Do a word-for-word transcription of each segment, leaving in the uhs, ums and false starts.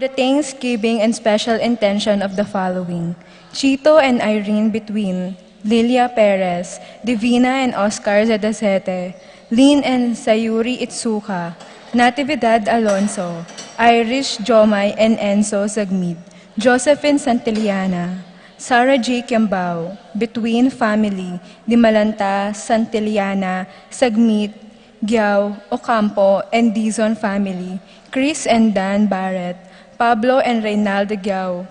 The thanksgiving and special intention of the following: Chito and Irene Between, Lilia Perez, Divina and Oscar Zedazete, Lynn and Sayuri Itsuka, Natividad Alonso, Irish Jomai and Enzo Zagmid, Josephine Santillana, Sarah G. Kimbao, Between family, Dimalanta, Santillana, Sagmit, Giao, Ocampo, and Dizon family, Chris and Dan Barrett, Pablo and Reynaldo Giao,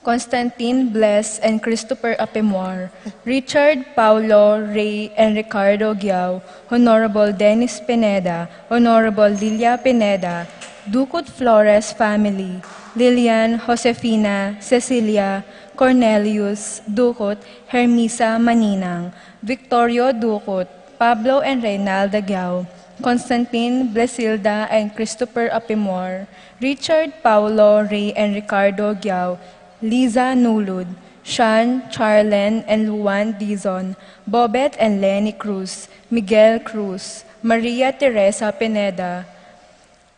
Constantine, Bless, and Christopher Apimor, Richard, Paulo, Ray, and Ricardo Giao, Honorable Dennis Pineda, Honorable Lilia Pineda, Ducut Flores family, Lilian, Josefina, Cecilia, Cornelius, Ducut, Hermisa Maninang, Victorio Ducut, Pablo and Reynalda Giao, Constantine, Blesilda, and Christopher Apimor, Richard, Paulo, Ray, and Ricardo Giao, Liza Nulud, Sean, Charlen, and Luan Dizon, Bobet and Lenny Cruz, Miguel Cruz, Maria Teresa Pineda,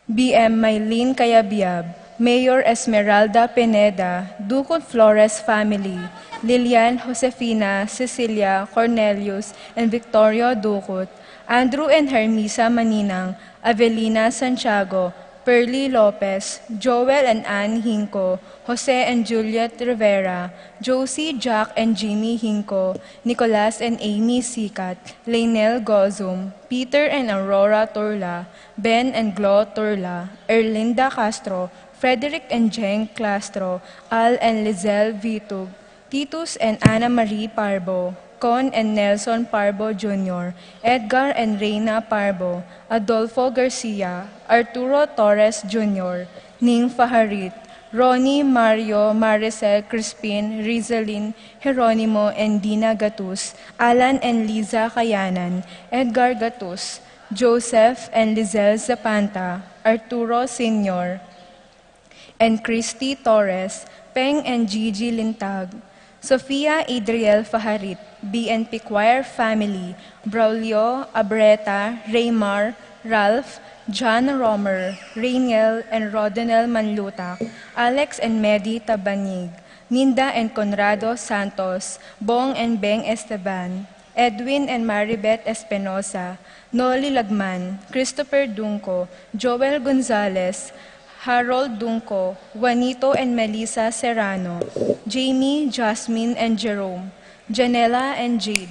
B M Mylene Cayabyab, Mayor Esmeralda Pineda, Ducut Flores family, Lilian, Josefina, Cecilia, Cornelius, and Victorio Ducut, Andrew and Hermisa Maninang, Avelina Santiago, Pearly Lopez, Joel and Ann Hinco, Jose and Juliet Rivera, Josie, Jack, and Jimmy Hinco, Nicolas and Amy Sicat, Leynel Gozum, Peter and Aurora Turla, Ben and Glo Turla, Erlinda Castro, Frederick and Jeng Castro, Al and Lizelle Vitug, Titus and Ana Marie Parbo, Con and Nelson Parbo Junior, Edgar and Reina Parbo, Adolfo Garcia, Arturo Torres Junior, Ning Fajarit, Ronnie, Mario, Maricel, Crispin, Rizalin, Jeronimo, and Dina Gatus, Alan and Liza Kayanan, Edgar Gatus, Joseph and Lizelle Zapanta, Arturo Senior, and Christy Torres, Peng and Gigi Lintag, Sofia Adriel Fajarit, B N P Choir family, Braulio, Abreta, Raymar, Ralph, John Romer, Rainiel, and Rodinel Manlutak, Alex and Medi Tabanig, Ninda and Conrado Santos, Bong and Beng Esteban, Edwin and Maribet Espinosa, Noli Lagman, Christopher Dungco, Joel Gonzalez, Harold Dungco, Juanito and Melissa Serrano, Jamie, Jasmine, and Jerome, Janela and Jade,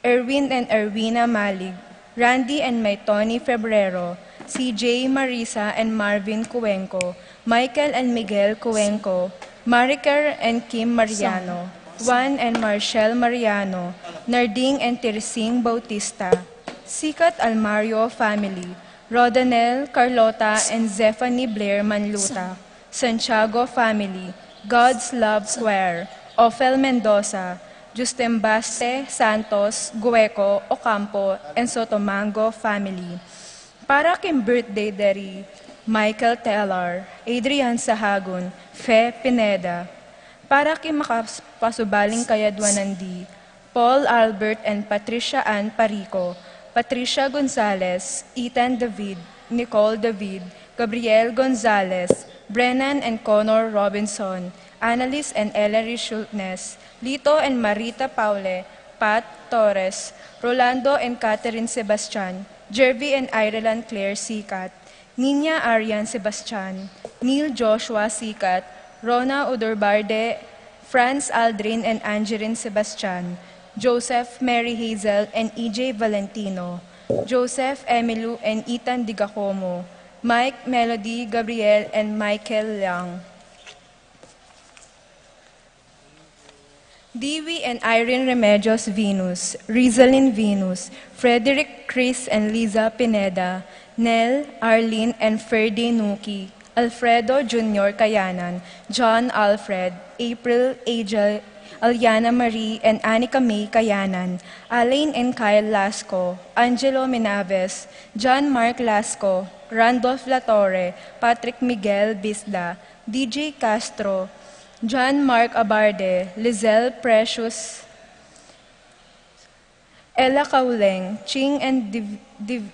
Erwin and Erwina Malig, Randy and May Tony Febrero, C J, Marisa, and Marvin Cuenco, Michael and Miguel Cuenco, Mariker and Kim Mariano, Juan and Marshall Mariano, Narding and Tirsing Bautista, Sikat Almario family, Rodanel, Carlota, and Zephanie Blair Manluta, Santiago family, God's Love Choir, Ophel Mendoza, Justembaste Santos, Gueco, Ocampo, and Sotomango family. Para king birthday deri Michael Telar, Adrian Sahagun, Fe Pineda. Para king makapasubaling kayadwanan di Paul Albert and Patricia Ann Parico, Patricia Gonzalez, Ethan David, Nicole David, Gabriel Gonzalez, Brennan and Connor Robinson, Annalise and Ellery Schultness, Lito and Marita Paule, Pat Torres, Rolando and Catherine Sebastian, Jervy and Ireland Claire Sicat, Nina Arian Sebastian, Neil Joshua Sicat, Rona Udurbarde, Franz Aldrin and Angeline Sebastian, Joseph Mary Hazel and E J Valentino, Joseph Emilio and Ethan Digacomo, Mike, Melody, Gabriel, and Michael Liang. Dewey and Irene Remedios Venus, Rizalin Venus, Frederick, Chris, and Liza Pineda, Nel, Arlene, and Ferdy Nuki, Alfredo Junior Kayanan, John Alfred, April, Angel, Aliana Marie, and Anika May Kayanan, Alain and Kyle Lasco, Angelo Minaves, John Mark Lasco, Randolph Latorre, Patrick Miguel Bisda, D J Castro, John Mark Abarde, Lizelle Precious, Ella Cauleng, Ching and Div-, Div-,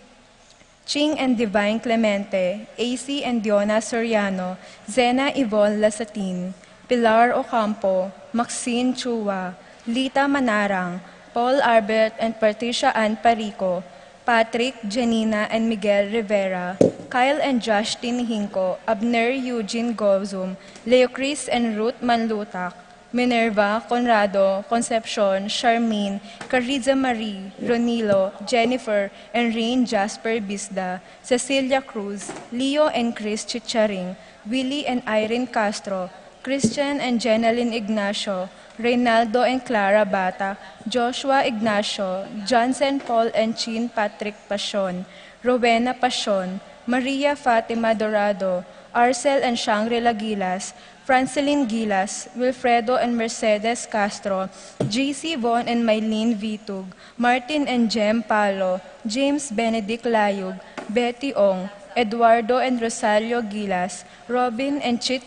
Ching and Divine Clemente, A C and Diona Soriano, Zena Yvonne Lasatin, Pilar Ocampo, Maxine Chua, Lita Manarang, Paul Albert and Patricia Ann Parico, Patrick, Janina and Miguel Rivera, Kyle and Justin Hinco, Abner Eugene Gozum, Leo Chris and Ruth Manlutak, Minerva, Conrado, Concepcion, Charmaine, Cariza Marie, Ronilo, Jennifer, and Rain Jasper Bisda, Cecilia Cruz, Leo and Chris Chicharing, Willie and Irene Castro, Christian and Jenalyn Ignacio, Reynaldo and Clara Bata, Joshua Ignacio, Johnson Paul and Chin Patrick Pasion, Rowena Pasion, Maria Fatima Dorado, Arcel and Shangri-La Gilas, Francelin Gilas, Wilfredo and Mercedes Castro, J C Von and Mylene Vitug, Martin and Jem Palo, James Benedict Layug, Betty Ong, Eduardo and Rosario Gilas, Robin and Chit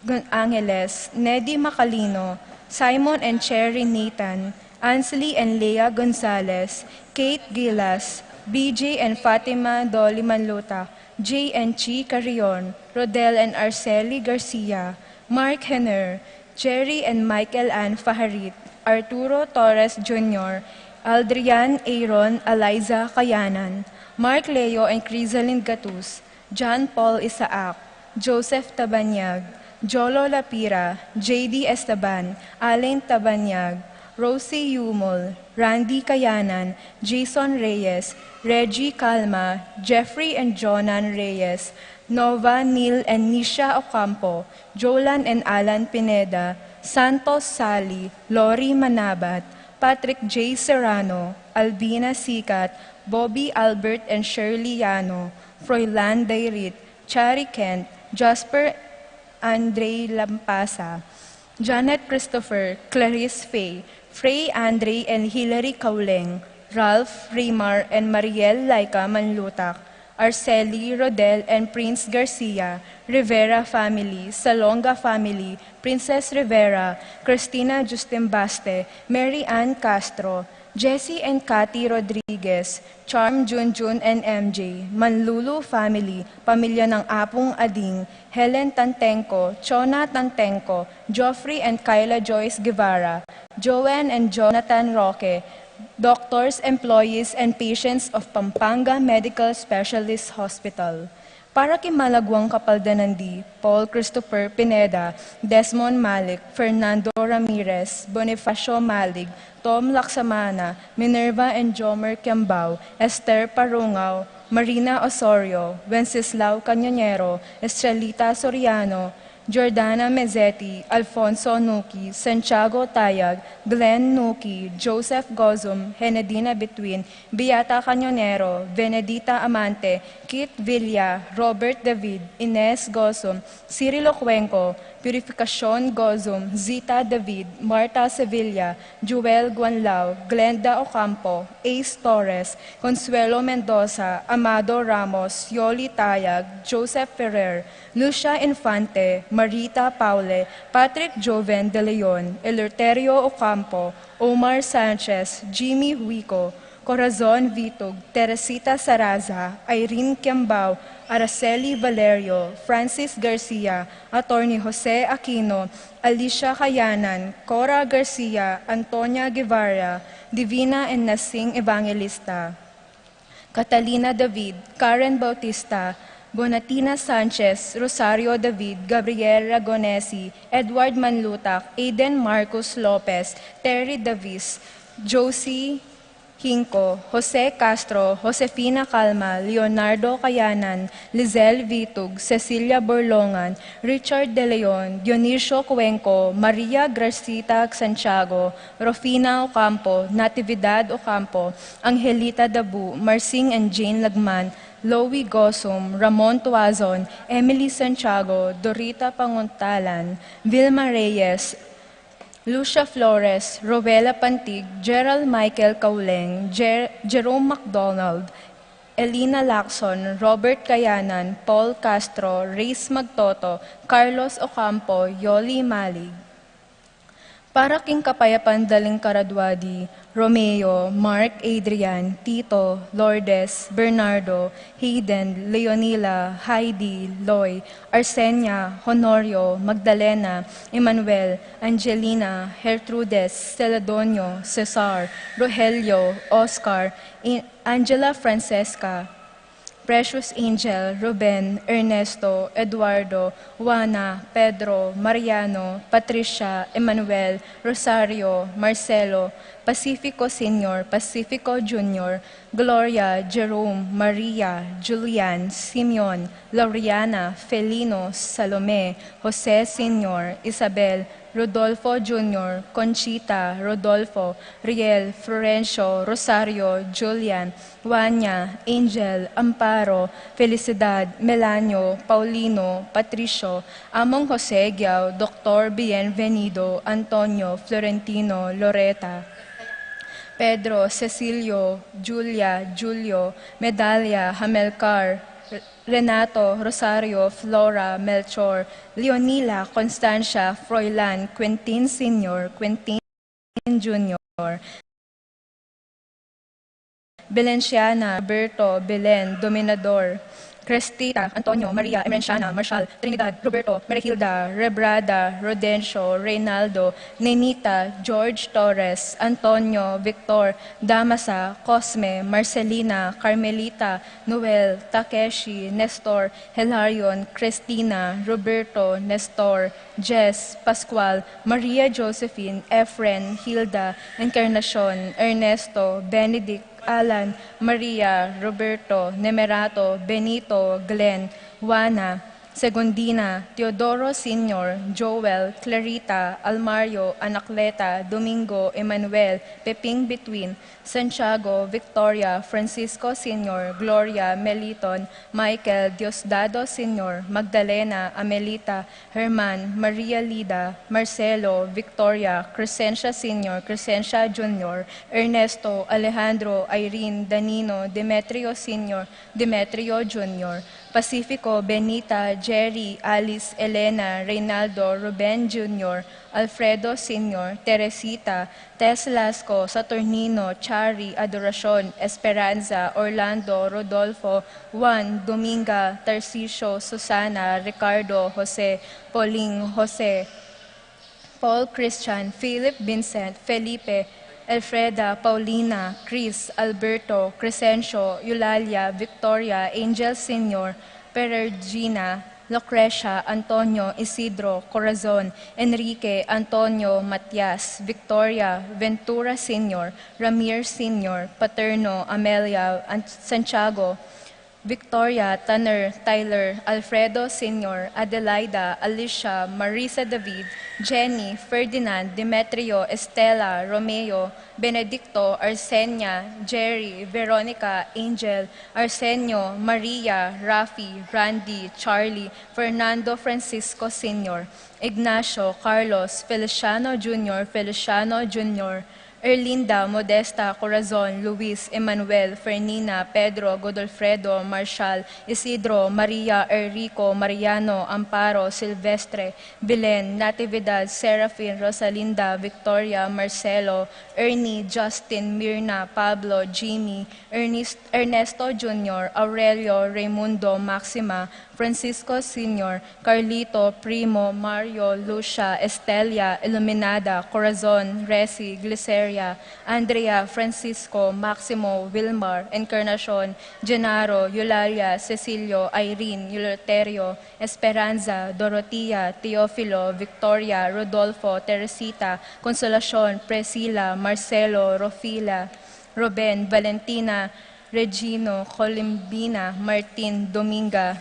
Gon-, Angeles, Nedy Macalino, Simon and Cherry Nathan, Ansley and Leah Gonzalez, Kate Gilas, B J and Fatima Dolly Manlutak, Jay and Chi Carrion, Rodel and Arceli Garcia, Mark Henner, Jerry and Michael Ann Faharit, Arturo Torres Junior, Aldrian Aaron Eliza Kayanan, Mark Leo and Crisalin Gatus, John Paul Isaac, Joseph Tabanyag, Jolo Lapira, J D Esteban, Alain Tabanyag, Rosie Yumol, Randy Kayanan, Jason Reyes, Reggie Calma, Jeffrey and Jonan Reyes, Nova, Neil and Nisha Ocampo, Jolan and Alan Pineda, Santos Sally, Lori Manabat, Patrick J Serrano, Alvina Sikat, Bobby Albert and Shirley Yano, Froilan Dairit, Chari Kent, Jasper Andre Lampasa, Janet Christopher, Clarice Faye, Frey Andre and Hilary Kauleng, Ralph, Rimar and Mariel Laika Manlutak, Arceli, Rodel and Prince Garcia, Rivera family, Salonga family, Princess Rivera, Christina Justin Baste, Mary Ann Castro, Jessie and Cathy Rodriguez, Charm Junjun and M J, Manlulu family, pamilya ng Apung Ading, Helen Tantengco, Chona Tantengco, Geoffrey and Kyla Joyce Guevara, Joanne and Jonathan Roque, doctors, employees, and patients of Pampanga Medical Specialist Hospital. Para king malaguang kapaldanan di Paul Christopher Pineda, Desmond Malik, Fernando Ramirez, Bonifacio Malig, Tom Laksamana, Minerva and Jomer Kiambao, Esther Parungao, Marina Osorio, Wenceslao Cañonero, Estrelita Soriano, Jordana Mezzetti, Alfonso Nuki, Santiago Tayag, Glenn Nuki, Joseph Gozum, Henedina Between, Beata Cañonero, Venedita Amante, Kit Villa, Robert David, Ines Gozum, Cirilo Cuenco, Purificacion Gozum, Zita David, Marta Sevilla, Joel Guanlao, Glenda Ocampo, Ace Torres, Consuelo Mendoza, Amado Ramos, Yoli Tayag, Joseph Ferrer, Lucia Infante, Marita Paule, Patrick Joven de Leon, Eleuterio Ocampo, Omar Sanchez, Jimmy Huico, Corazon Vitug, Teresita Saraza, Irene Kiambao, Araceli Valerio, Francis Garcia, Attorney Jose Aquino, Alicia Kayanan, Cora Garcia, Antonia Guevara, Divina and Nasing Evangelista, Catalina David, Karen Bautista, Bonatina Sanchez, Rosario David, Gabriel Ragonesi, Edward Manlutak, Aiden Marcos Lopez, Terry Davis, Josie Hinco, Jose Castro, Josefina Calma, Leonardo Kayanan, Lizelle Vitug, Cecilia Borlongan, Richard De Leon, Dionisio Cuenco, Maria Gracita Santiago, Rufina Ocampo, Natividad Ocampo, Angelita Dabu, Marsing and Jane Lagman, Louie Gosum, Ramon Tuazon, Emily Santiago, Dorita Panguntalan, Vilma Reyes, Lucia Flores, Rowella Pantig, Gerald Michael Kauleng, Jer-, Jerome McDonald, Elina Lacson, Robert Kayanan, Paul Castro, Reyes Magtoto, Carlos Ocampo, Yoli Malig. Para king kapayapan da ling karadwadi, Romeo, Mark, Adrian, Tito, Lourdes, Bernardo, Hayden, Leonila, Heidi, Loy, Arsenia, Honorio, Magdalena, Emmanuel, Angelina, Gertrudes, Celadonio, Cesar, Rogelio, Oscar, I-, Angela, Francesca, Precious, Angel, Ruben, Ernesto, Eduardo, Juana, Pedro, Mariano, Patricia, Emmanuel, Rosario, Marcelo, Pacifico Senior, Pacifico Junior, Gloria, Jerome, Maria, Julian, Simeon, Laureana, Felino, Salome, Jose Senior, Isabel, Rodolfo Junior, Conchita, Rodolfo, Riel, Florencio, Rosario, Julian, Juana, Angel, Amparo, Felicidad, Melanio, Paulino, Patricio, Among Jose Giao, Doktor Bienvenido, Antonio, Florentino, Loreta, Pedro, Cecilio, Julia, Julio, Medalia, Hamilcar, Renato, Rosario, Flora, Melchor, Leonila, Constancia, Froilan, Quintin Senior, Quintin Junior, Belenciana, Roberto, Belen, Dominador, Crestita, Antonio, Maria, Emerenciana, Marshall, Trinidad, Roberto, Merehilda, Rebrada, Rodencio, Reynaldo, Nenita, George, Torres, Antonio, Victor, Damasa, Cosme, Marcelina, Carmelita, Noel, Takeshi, Nestor, Hilarion, Cristina, Roberto, Nestor, Jess, Pascual, Maria Josephine, Efren, Hilda, Encarnacion, Ernesto, Benedict, Alan, Maria, Roberto, Nemerato, Benito, Glenn, Juana, Segundina, Teodoro Senior, Joel, Clarita, Almario, Anacleta, Domingo, Emmanuel, Peping Between, Santiago, Victoria, Francisco Senior, Gloria, Meliton, Michael, Diosdado Senior, Magdalena, Amelita, Herman, Maria Lida, Marcelo, Victoria, Crescencia Senior, Crescencia Junior, Ernesto, Alejandro, Irene, Danino, Demetrio Senior, Demetrio Junior, Pacifico, Benita, Jerry, Alice, Elena, Reynaldo, Ruben Junior, Alfredo Senior, Teresita, Tess Lasco, Saturnino, Chari, Adoracion, Esperanza, Orlando, Rodolfo, Juan, Dominga, Tarcisio, Susana, Ricardo, Jose, Pauling, Jose, Paul, Christian, Philip, Vincent, Felipe, Elfreda, Paulina, Chris, Alberto, Crescencio, Eulalia, Victoria, Angel Senior, Perergina, Lucrecia, Antonio, Isidro, Corazon, Enrique, Antonio, Matias, Victoria, Ventura Senior, Ramir Senior, Paterno, Amelia, An-, Santiago, Victoria, Tanner, Tyler, Alfredo Senior, Adelaida, Alicia, Marisa David, Jenny, Ferdinand, Demetrio, Estela, Romeo, Benedicto, Arsenia, Jerry, Veronica, Angel, Arsenio, Maria, Rafi, Randy, Charlie, Fernando, Francisco Senior, Ignacio, Carlos, Feliciano Junior, Feliciano Junior, Erlinda, Modesta, Corazon, Luis, Emmanuel, Fernina, Pedro, Godolfredo, Marshall, Isidro, Maria, Enrico, Mariano, Amparo, Silvestre, Belen, Natividad, Serafin, Rosalinda, Victoria, Marcelo, Ernie, Justin, Mirna, Pablo, Jimmy, Ernest-, Ernesto Junior, Aurelio, Raimundo, Maxima, Francisco Senior, Carlito, Primo, Mario, Lucia, Estelia, Iluminada, Corazon, Resi, Gliceria, Andrea, Francisco, Maximo, Wilmar, Encarnacion, Genaro, Eulalia, Cecilio, Irene, Eleuterio, Esperanza, Dorotia, Teofilo, Victoria, Rodolfo, Teresita, Consolacion, Priscila, Marcelo, Rofila, Ruben, Valentina, Regino, Colimbina, Martin, Dominga,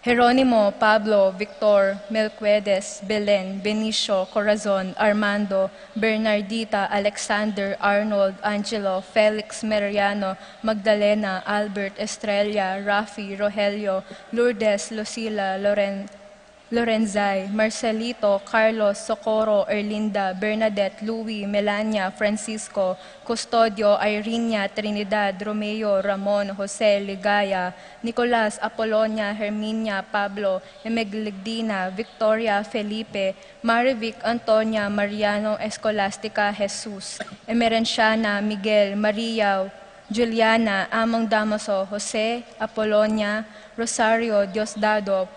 Jeronimo, Pablo, Victor, Melquiades, Belen, Benicio, Corazon, Armando, Bernardita, Alexander, Arnold, Angelo, Felix, Mariano, Magdalena, Albert, Estrella, Rafi, Rogelio, Lourdes, Lucila, Loren-, Lorenzay, Marcelito, Carlos, Socorro, Erlinda, Bernadette, Louis, Melania, Francisco, Custodio, Irenia, Trinidad, Romeo, Ramon, Jose, Ligaya, Nicolas, Apolonia, Herminia, Pablo, Emeglidina, Victoria, Felipe, Marivic, Antonia, Mariano, Escolastica, Jesus, Emerenciana, Miguel, Maria, Juliana, Among Damaso, Jose, Apolonia, Rosario, Diosdado,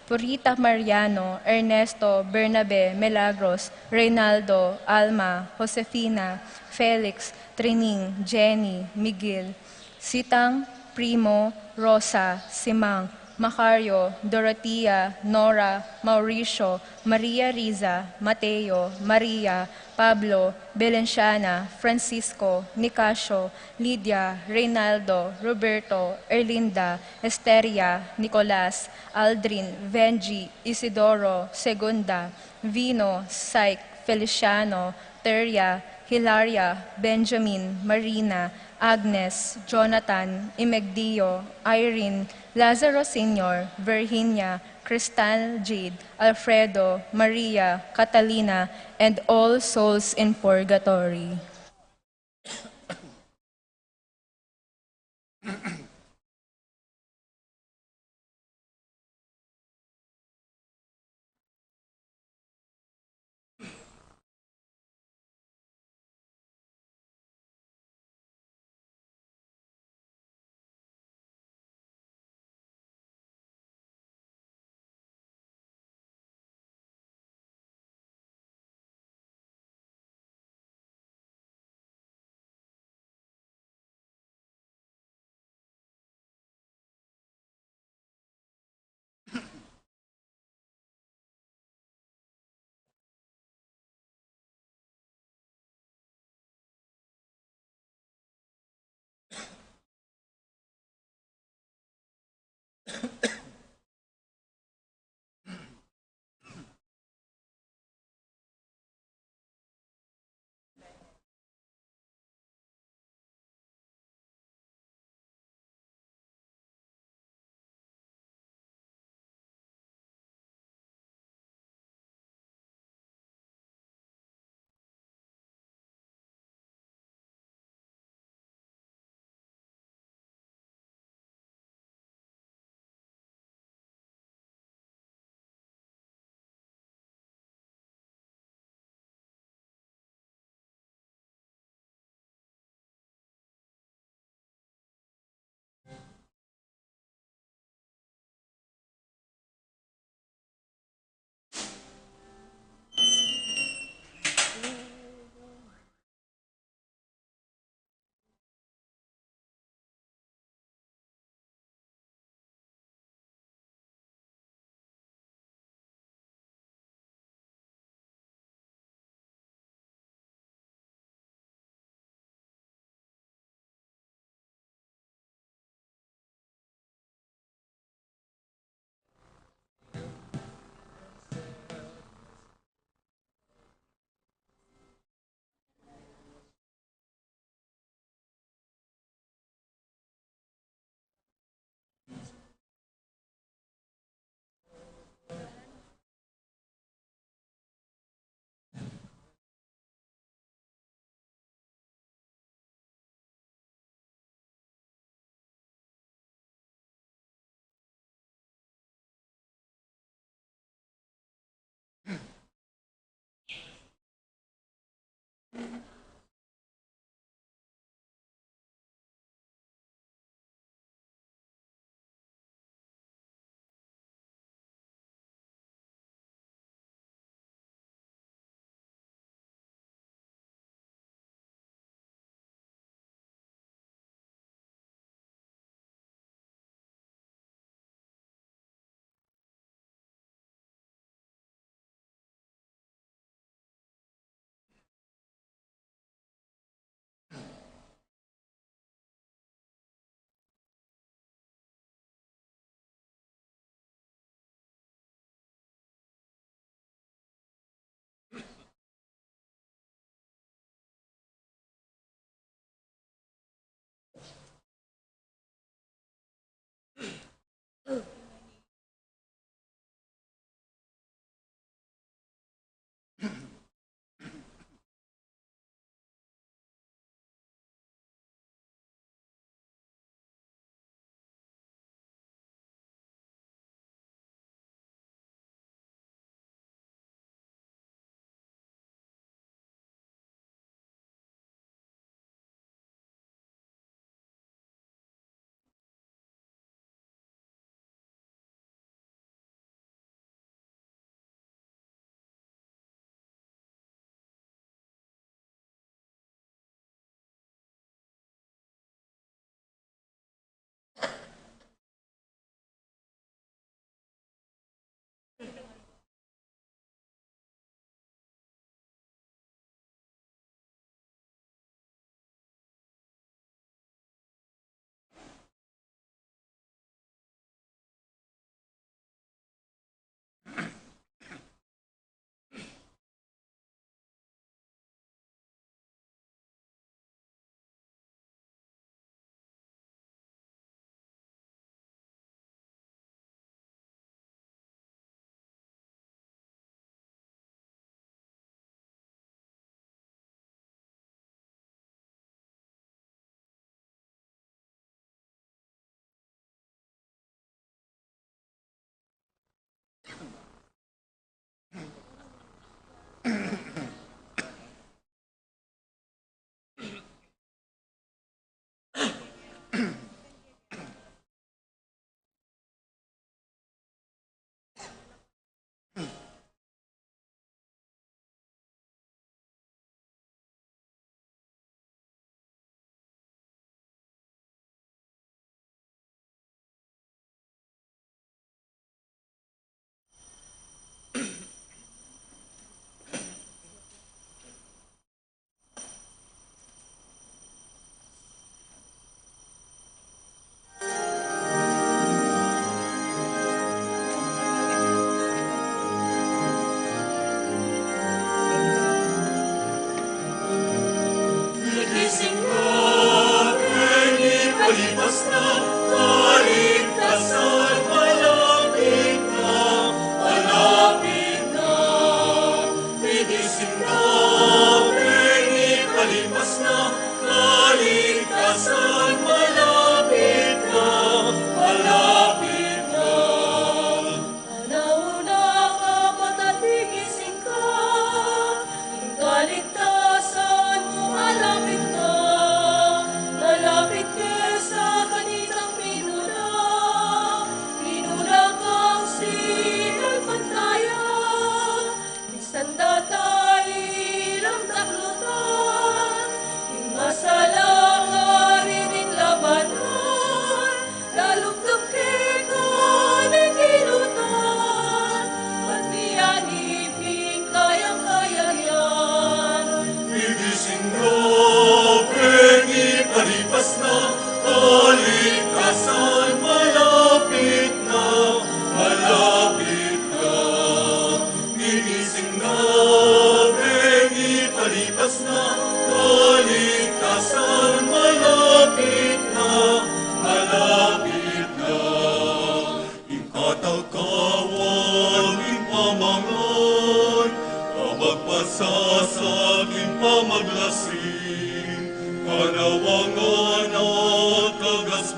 Purita, Mariano, Ernesto, Bernabe, Milagros, Reynaldo, Alma, Josefina, Felix, Trining, Jenny, Miguel, Sitang, Primo, Rosa, Simang, Macario, Dorotea, Nora, Mauricio, Maria Riza, Mateo, Maria, Pablo, Belenciana, Francisco, Nicasio, Lydia, Reynaldo, Roberto, Erlinda, Esteria, Nicolas, Aldrin, Venji, Isidoro, Segunda, Vino, Syke, Feliciano, Teria, Hilaria, Benjamin, Marina, Agnes, Jonathan, Imegdio, Irene, Lazaro Senior, Virginia, Crystal, Jade, Alfredo, Maria, Catalina, and all souls in purgatory.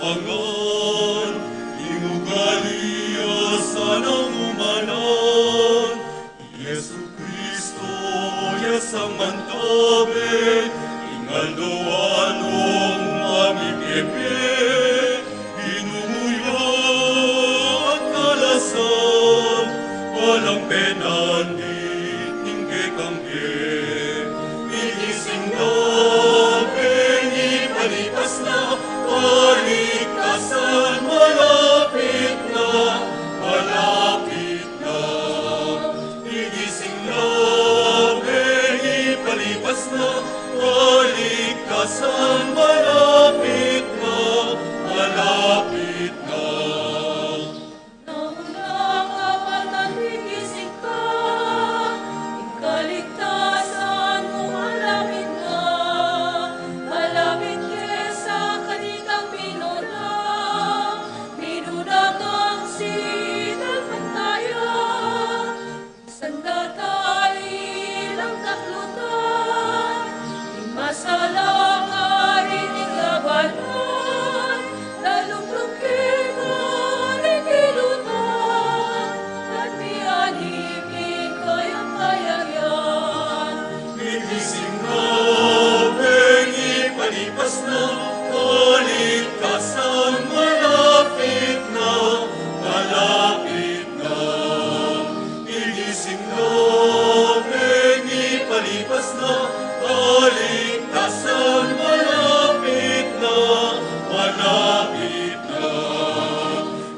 Ngan, ing ugali ya sanang umanan, i Jesucristo ya sang mantabe, ing aldo-aldo mung pamibie-bie, inumu ya at kalasan, alang penandit ning kekang bie. Migising na, bengi palipas na, kaligtasan malapit na, malapit na. Migising na, bengi palipas na, kaligtasan malapit na, malapit na. Naunang kapatad, migising ka, ing kaligtasan mu malapit na, malapit ke sa kanitang minuna, minuna kang sital pantaya. Sanda tailang daklutan, ing masalang ari ning labanan, lalukluk ke kaniting lutan, at mianib ing kayang kayayan. Migising na, bengi palipas na, kaligtasan malapit na, malapit na. Migising na, bengi palipas na, kaligtasan malapit na, malapit na.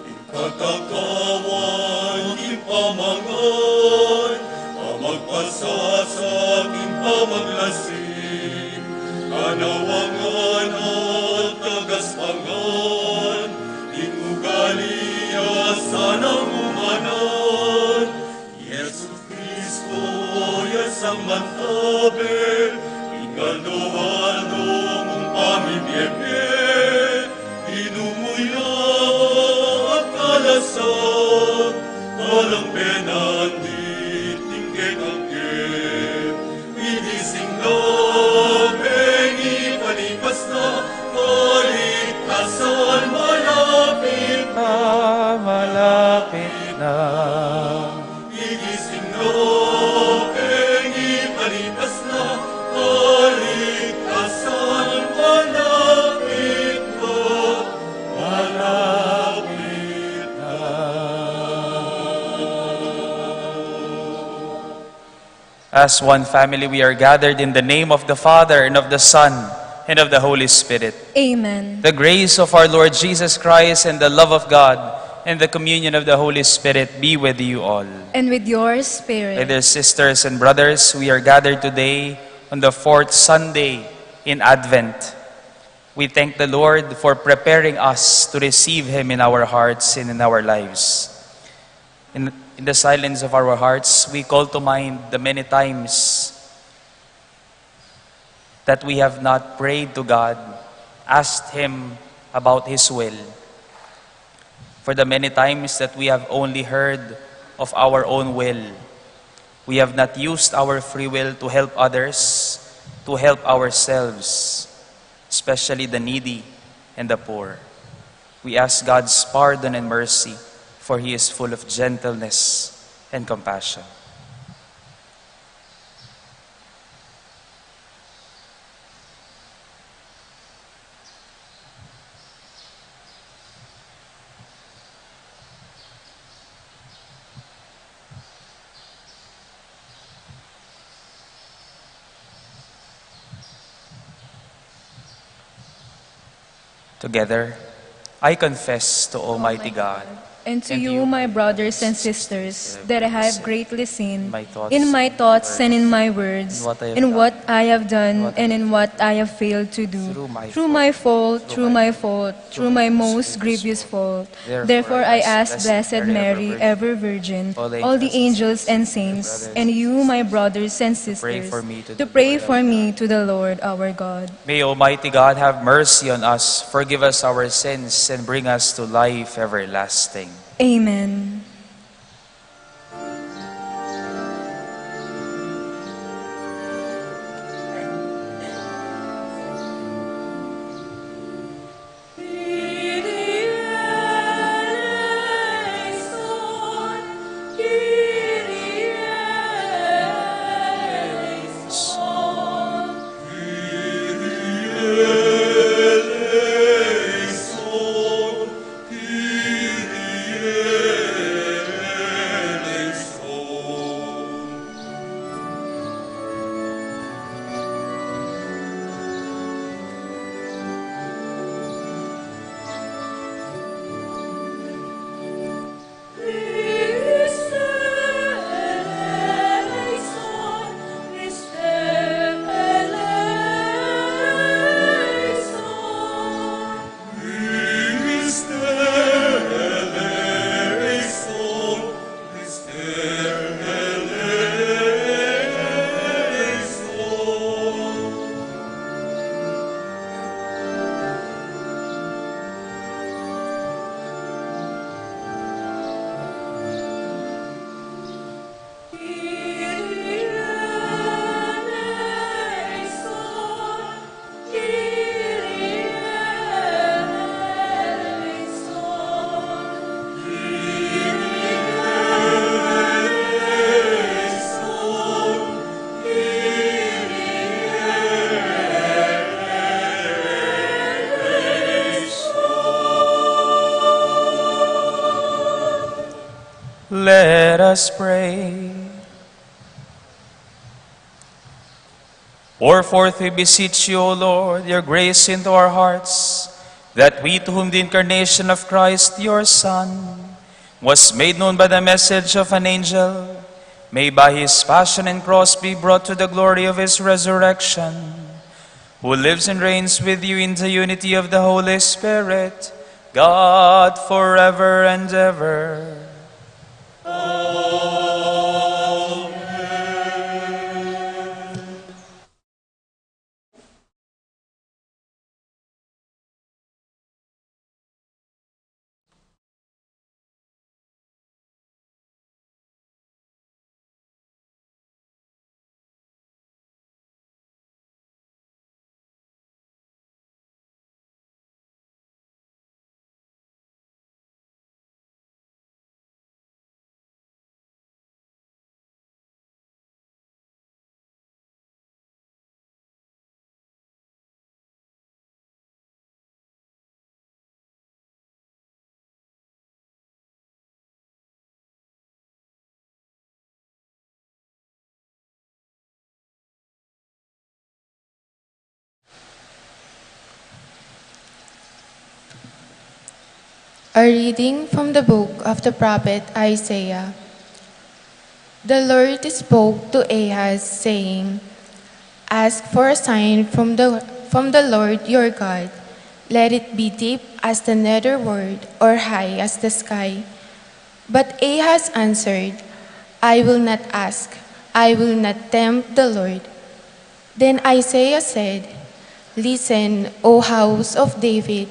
Ing katakawan, ing pamangan, pamagpasasag, ing pamaglasing, kanawan ngan at tagas pa ngan, ing ugali ya sanang umanan. Jesucristo ya sang mantabe, ing aldo-aldo mung pamibie-bie, inumu ya at kalasan, alang penandit ning kekang bie. Migising na, bengi palipas na, kaligtasan malapit na, malapit na. Migising na, bengi palipas na, kaligtasan malapit na, malapit na. As one family, we are gathered in the name of the Father, and of the Son, and of the Holy Spirit. Amen. The grace of our Lord Jesus Christ, and the love of God, and the communion of the Holy Spirit be with you all. And with your spirit. My dear sisters and brothers, we are gathered today on the fourth Sunday in Advent. We thank the Lord for preparing us to receive Him in our hearts and in our lives. In, in the silence of our hearts, we call to mind the many times that we have not prayed to God, asked Him about His will. For the many times that we have only heard of our own will, we have not used our free will to help others, to help ourselves, especially the needy and the poor. We ask God's pardon and mercy, for He is full of gentleness and compassion. Together, I confess to Almighty God and to you, my brothers and sisters, that I have greatly sinned in my thoughts and in my words, in what I have done and in what I have failed to do, through my fault, through my fault, through my most grievous fault. Therefore, I ask Blessed Mary, ever Virgin, all the angels and saints, and you, my brothers and sisters, to pray for me to the Lord our God. May Almighty God have mercy on us, forgive us our sins, and bring us to life everlasting. Amen. Let us pray. Pour forth, we beseech you, O Lord, your grace into our hearts, that we, to whom the incarnation of Christ, your Son, was made known by the message of an angel, may by his passion and cross be brought to the glory of his resurrection, who lives and reigns with you in the unity of the Holy Spirit, God, forever and ever. A reading from the book of the prophet Isaiah. The Lord spoke to Ahaz, saying, "Ask for a sign from the, from the Lord your God. Let it be deep as the nether world or high as the sky." But Ahaz answered, "I will not ask. I will not tempt the Lord." Then Isaiah said, "Listen, O house of David.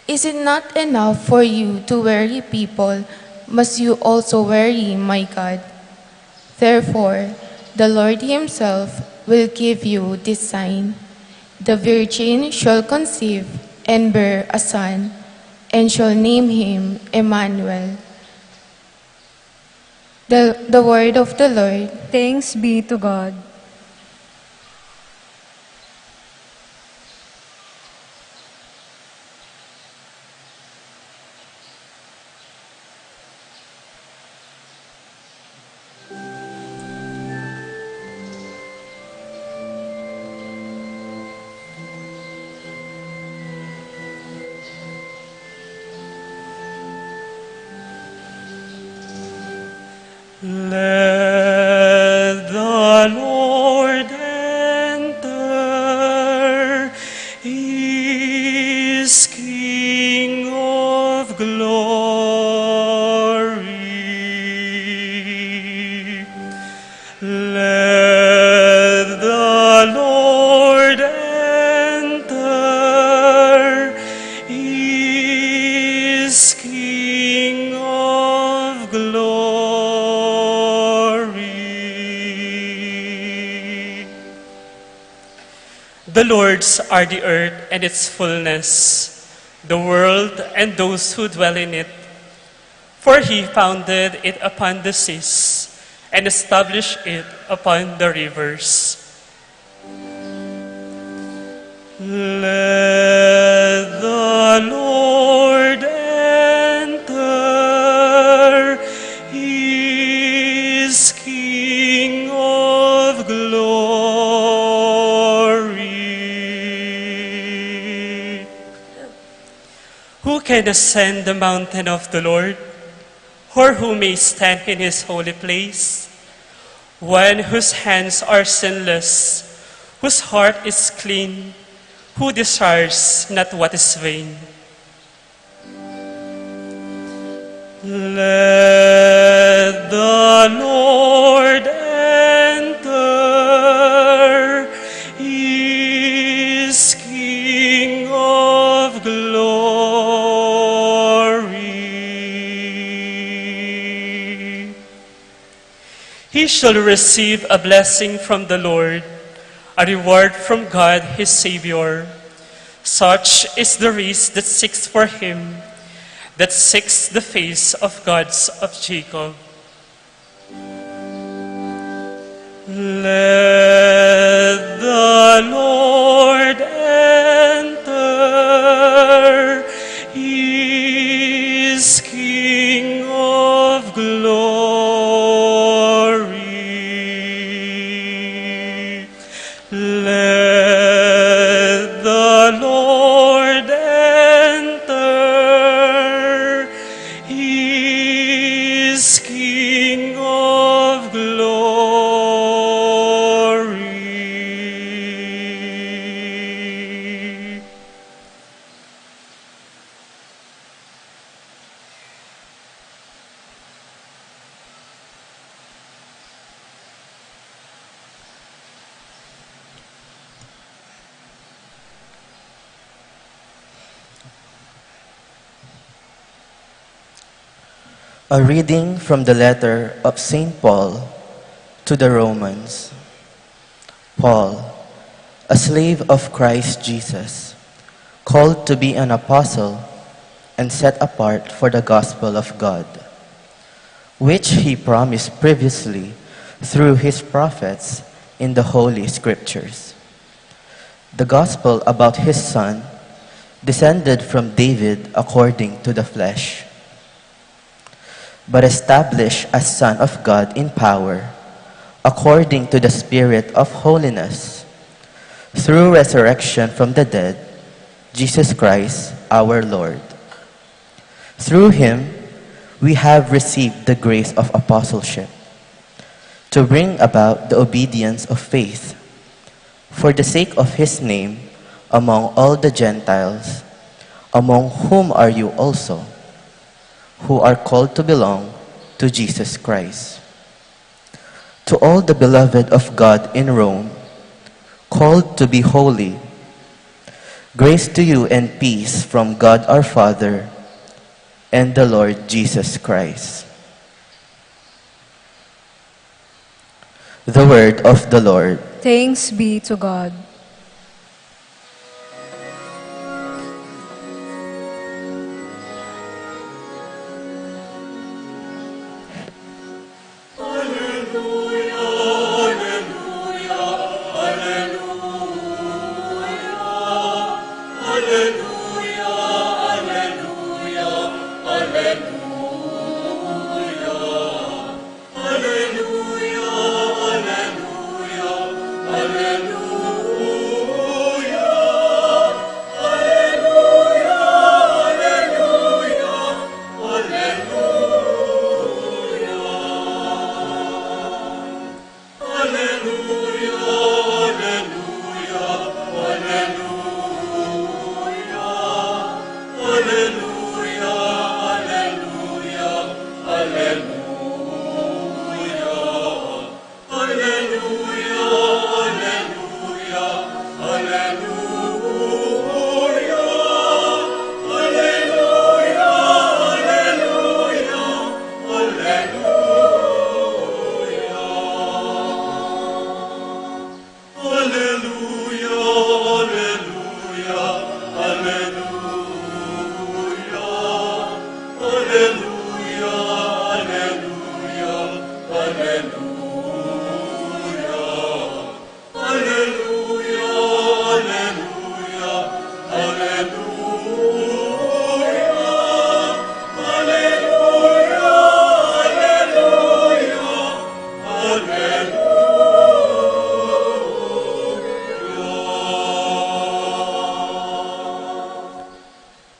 Is it not enough for you to weary people? Must you also weary my God?" Therefore, the Lord himself will give you this sign. The virgin shall conceive and bear a son, and shall name him Emmanuel. The, the word of the Lord. Thanks be to God. Let the Lord enter, he is King of glory. Let the Lord enter, he is King of glory. The Lord's are the earth and its fullness, the world and those who dwell in it. For he founded it upon the seas and established it upon the rivers. Let the Lord enter, he is King of glory. Who can ascend the mountain of the Lord? Or who may stand in his holy place? One whose hands are sinless, whose heart is clean, who desires not what is vain. Let the Lord enter, he is King of glory. He shall receive a blessing from the Lord, a reward from God his Savior. Such is the race that seeks for him, that seeks the face of God's, of Jacob. Let the Lord enter, he is King of glory. A reading from the letter of Saint Paul to the Romans. Paul, a slave of Christ Jesus, called to be an apostle and set apart for the gospel of God, which he promised previously through his prophets in the Holy Scriptures. The gospel about his Son, descended from David according to the flesh, but established as Son of God in power, according to the Spirit of holiness, through resurrection from the dead, Jesus Christ our Lord. Through him, we have received the grace of apostleship to bring about the obedience of faith for the sake of his name among all the Gentiles, among whom are you also, who are called to belong to Jesus Christ. To all the beloved of God in Rome, called to be holy, grace to you and peace from God our Father and the Lord Jesus Christ. The word of the Lord. Thanks be to God.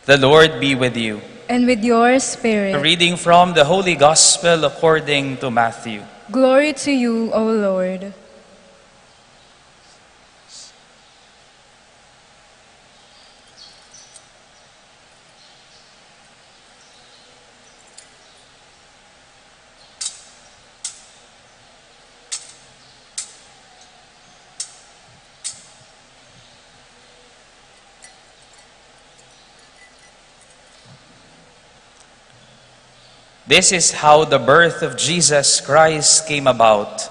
The Lord be with you. And with your spirit. A reading from the Holy Gospel according to Matthew. Glory to you, O Lord. This is how the birth of Jesus Christ came about.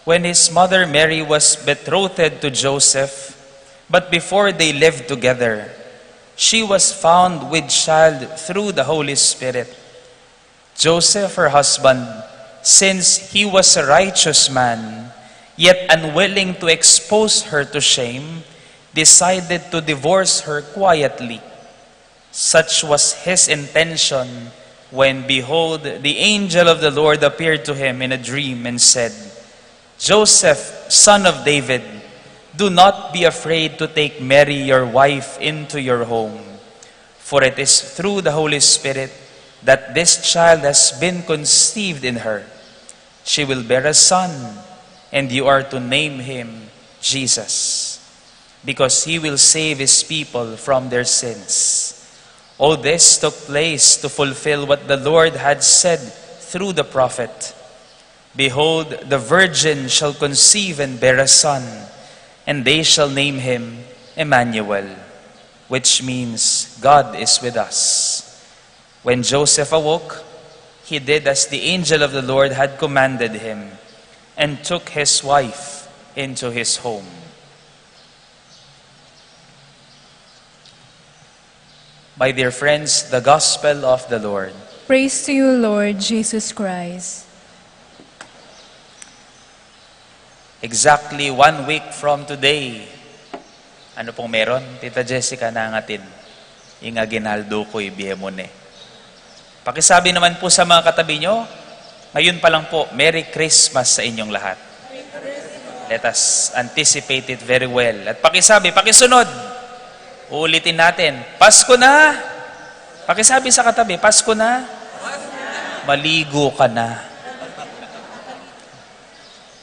When his mother Mary was betrothed to Joseph, but before they lived together, she was found with child through the Holy Spirit. Joseph, her husband, since he was a righteous man, yet unwilling to expose her to shame, decided to divorce her quietly. Such was his intention when, behold, the angel of the Lord appeared to him in a dream and said, "Joseph, son of David, do not be afraid to take Mary, your wife, into your home, for it is through the Holy Spirit that this child has been conceived in her. She will bear a son, and you are to name him Jesus, because he will save his people from their sins." All this took place to fulfill what the Lord had said through the prophet, "Behold, the virgin shall conceive and bear a son, and they shall name him Emmanuel," which means, "God is with us." When Joseph awoke, He did as the angel of the Lord had commanded him and took his wife into his home. My dear friends, the gospel of the Lord. Praise to you, Lord Jesus Christ. Exactly one week from today. Ano pong meron? Tita Jessica, nangatin. Ing aginaldo ko, ibie mo ne. Pakisabi naman po sa mga katabi nyo, ngayon pa lang po, Merry Christmas sa inyong lahat. Let us anticipate it very well. At pakisabi, pakisunod. Uulitin natin, Pasko na! Pakisabi sa katabi, Pasko na! Maligo ka na.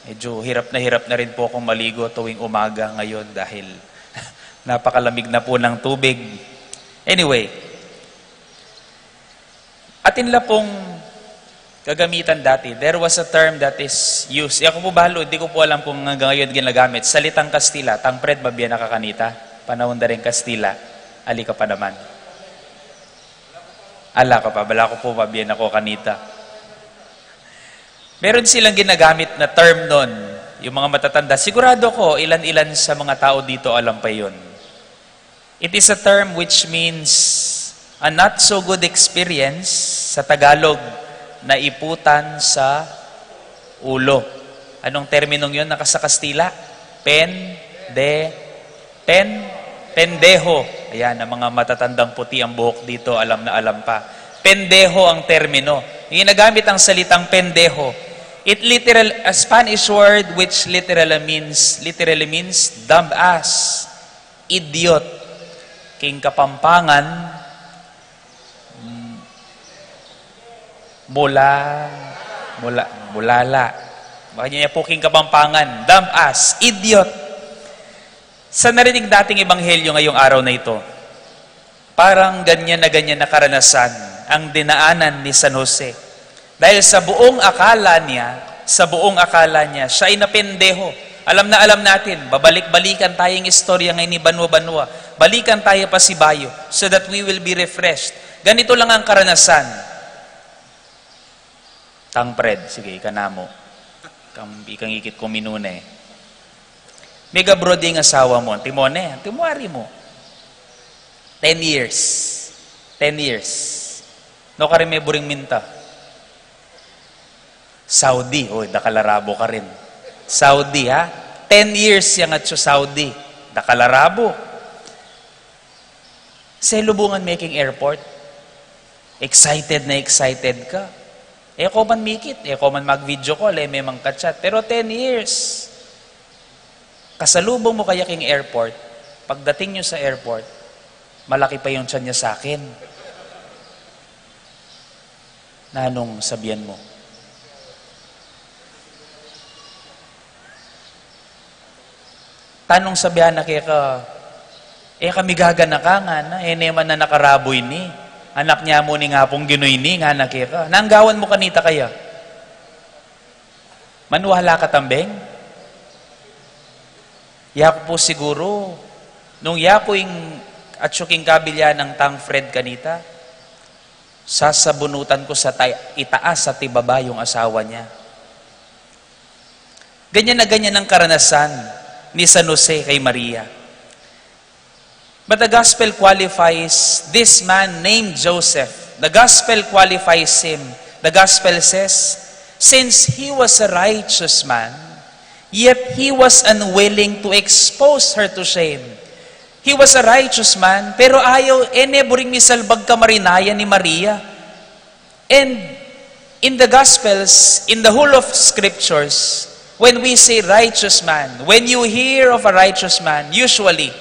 Medyo hirap na hirap na rin po akong maligo tuwing umaga ngayon dahil napakalamig na po ng tubig. Anyway, atin la pong gagamitan dati. There was a term that is used. E, aku po balu, di ku po alam kung hanggang ngayon ginagamit. Salitang Kastila, tang Fred, mabie na ka kanita. Panahon da ring Kastila, ali ka pa naman. Ala ka pa, bala ku po, mabie na ku kanita. Meron silang ginagamit na term nun, yung mga matatanda. Sigurado ko, ilan-ilan sa mga tao dito alam pa yun. It is a term which means a not so good experience, sa Tagalog, naiputan sa ulo. Anong terminong yun? Naka sa Kastila? Pen, de, pen, pendeho. Ayan, ang mga matatandang puti ang buhok dito, alam na alam pa. Pendeho ang termino. Ginagamit ang salitang pendeho. It literal, a Spanish word which literally means, literally means dumbass, idiot. King Kapampangan, mm, mula, mula, mulala. Baka niya po king Kapampangan, dumbass, idiot. Sa narinig nating ebanghelyo ngayong araw na ito, parang ganyan na ganyan na karanasan ang dinaanan ni San Jose. Dahil sa buong akala niya, sa buong akala niya, siya ay napendeho. Alam na alam natin, babalik-balikan tayong istorya ngayon ni Banwa-Banwa. Balikan tayo pa si Bayo so that we will be refreshed. Ganito lang ang karanasan. Tang Fred, sige, ika namu. Ikang, ikang ikit ku minuna e. Mig-abroad ing asawa mu, antimone, antimuari mu. Ten years. Ten years. Nu karin me buring minta? Saudi. Oy, dakal a rabu karin. Saudi, ha? Ten years yang atsu Saudi. Dakal a rabu. Selubungan me king airport. Excited na excited ka. E ko man mikit, e ko man mag-video call, e me mang ka-chat. Pero ten years. Kasalubung mu kaya king airport, pagdating niyo sa airport, malaki pa yung tiyan niya sa akin. Nanung sabian mu? Tanung sabian na keka, e kami gaganaka, ngana, e ne man anak a rabu ini. Anak nia mu ning Apung Ginu ini, ngana keka. Nanu ing gawan mu kanita kaya? Maniwala ka tambeng? Yaku pu siguru, nung yaku ing atsu king kabilian nang Tang Fred kanita, sasabunutan ku sa ta-, itaas at ibaba yung asawa niya. Ganyan na ganyan ang karanasan ni San Jose kay Maria. But the gospel qualifies this man named Joseph. The gospel qualifies him. The gospel says, since he was a righteous man, yet he was unwilling to expose her to shame. He was a righteous man, pero ayaw, e ne buring misalbag kamarinayan ni Maria. And in the Gospels, in the whole of Scriptures, when we say righteous man, when you hear of a righteous man, usually,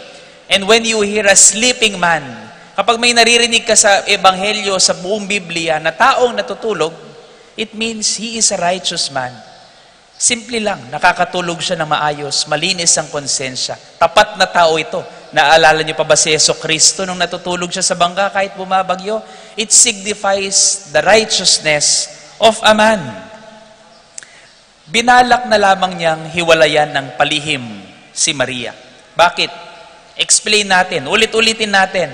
and when you hear a sleeping man, kapag may naririnig ka sa Ebanghelyo, sa buong Biblia, na taong natutulog, it means he is a righteous man. Simple lang, nakakatulog siya ng maayos, malinis ang konsensya. Tapat na tao ito. Naalala niyo pa ba si Yesu Kristo nung natutulog siya sa bangka kahit bumabagyo? It signifies the righteousness of a man. Binalak na lamang niyang hiwalayan ng palihim si Maria. Bakit? Explain natin, ulit-ulitin natin.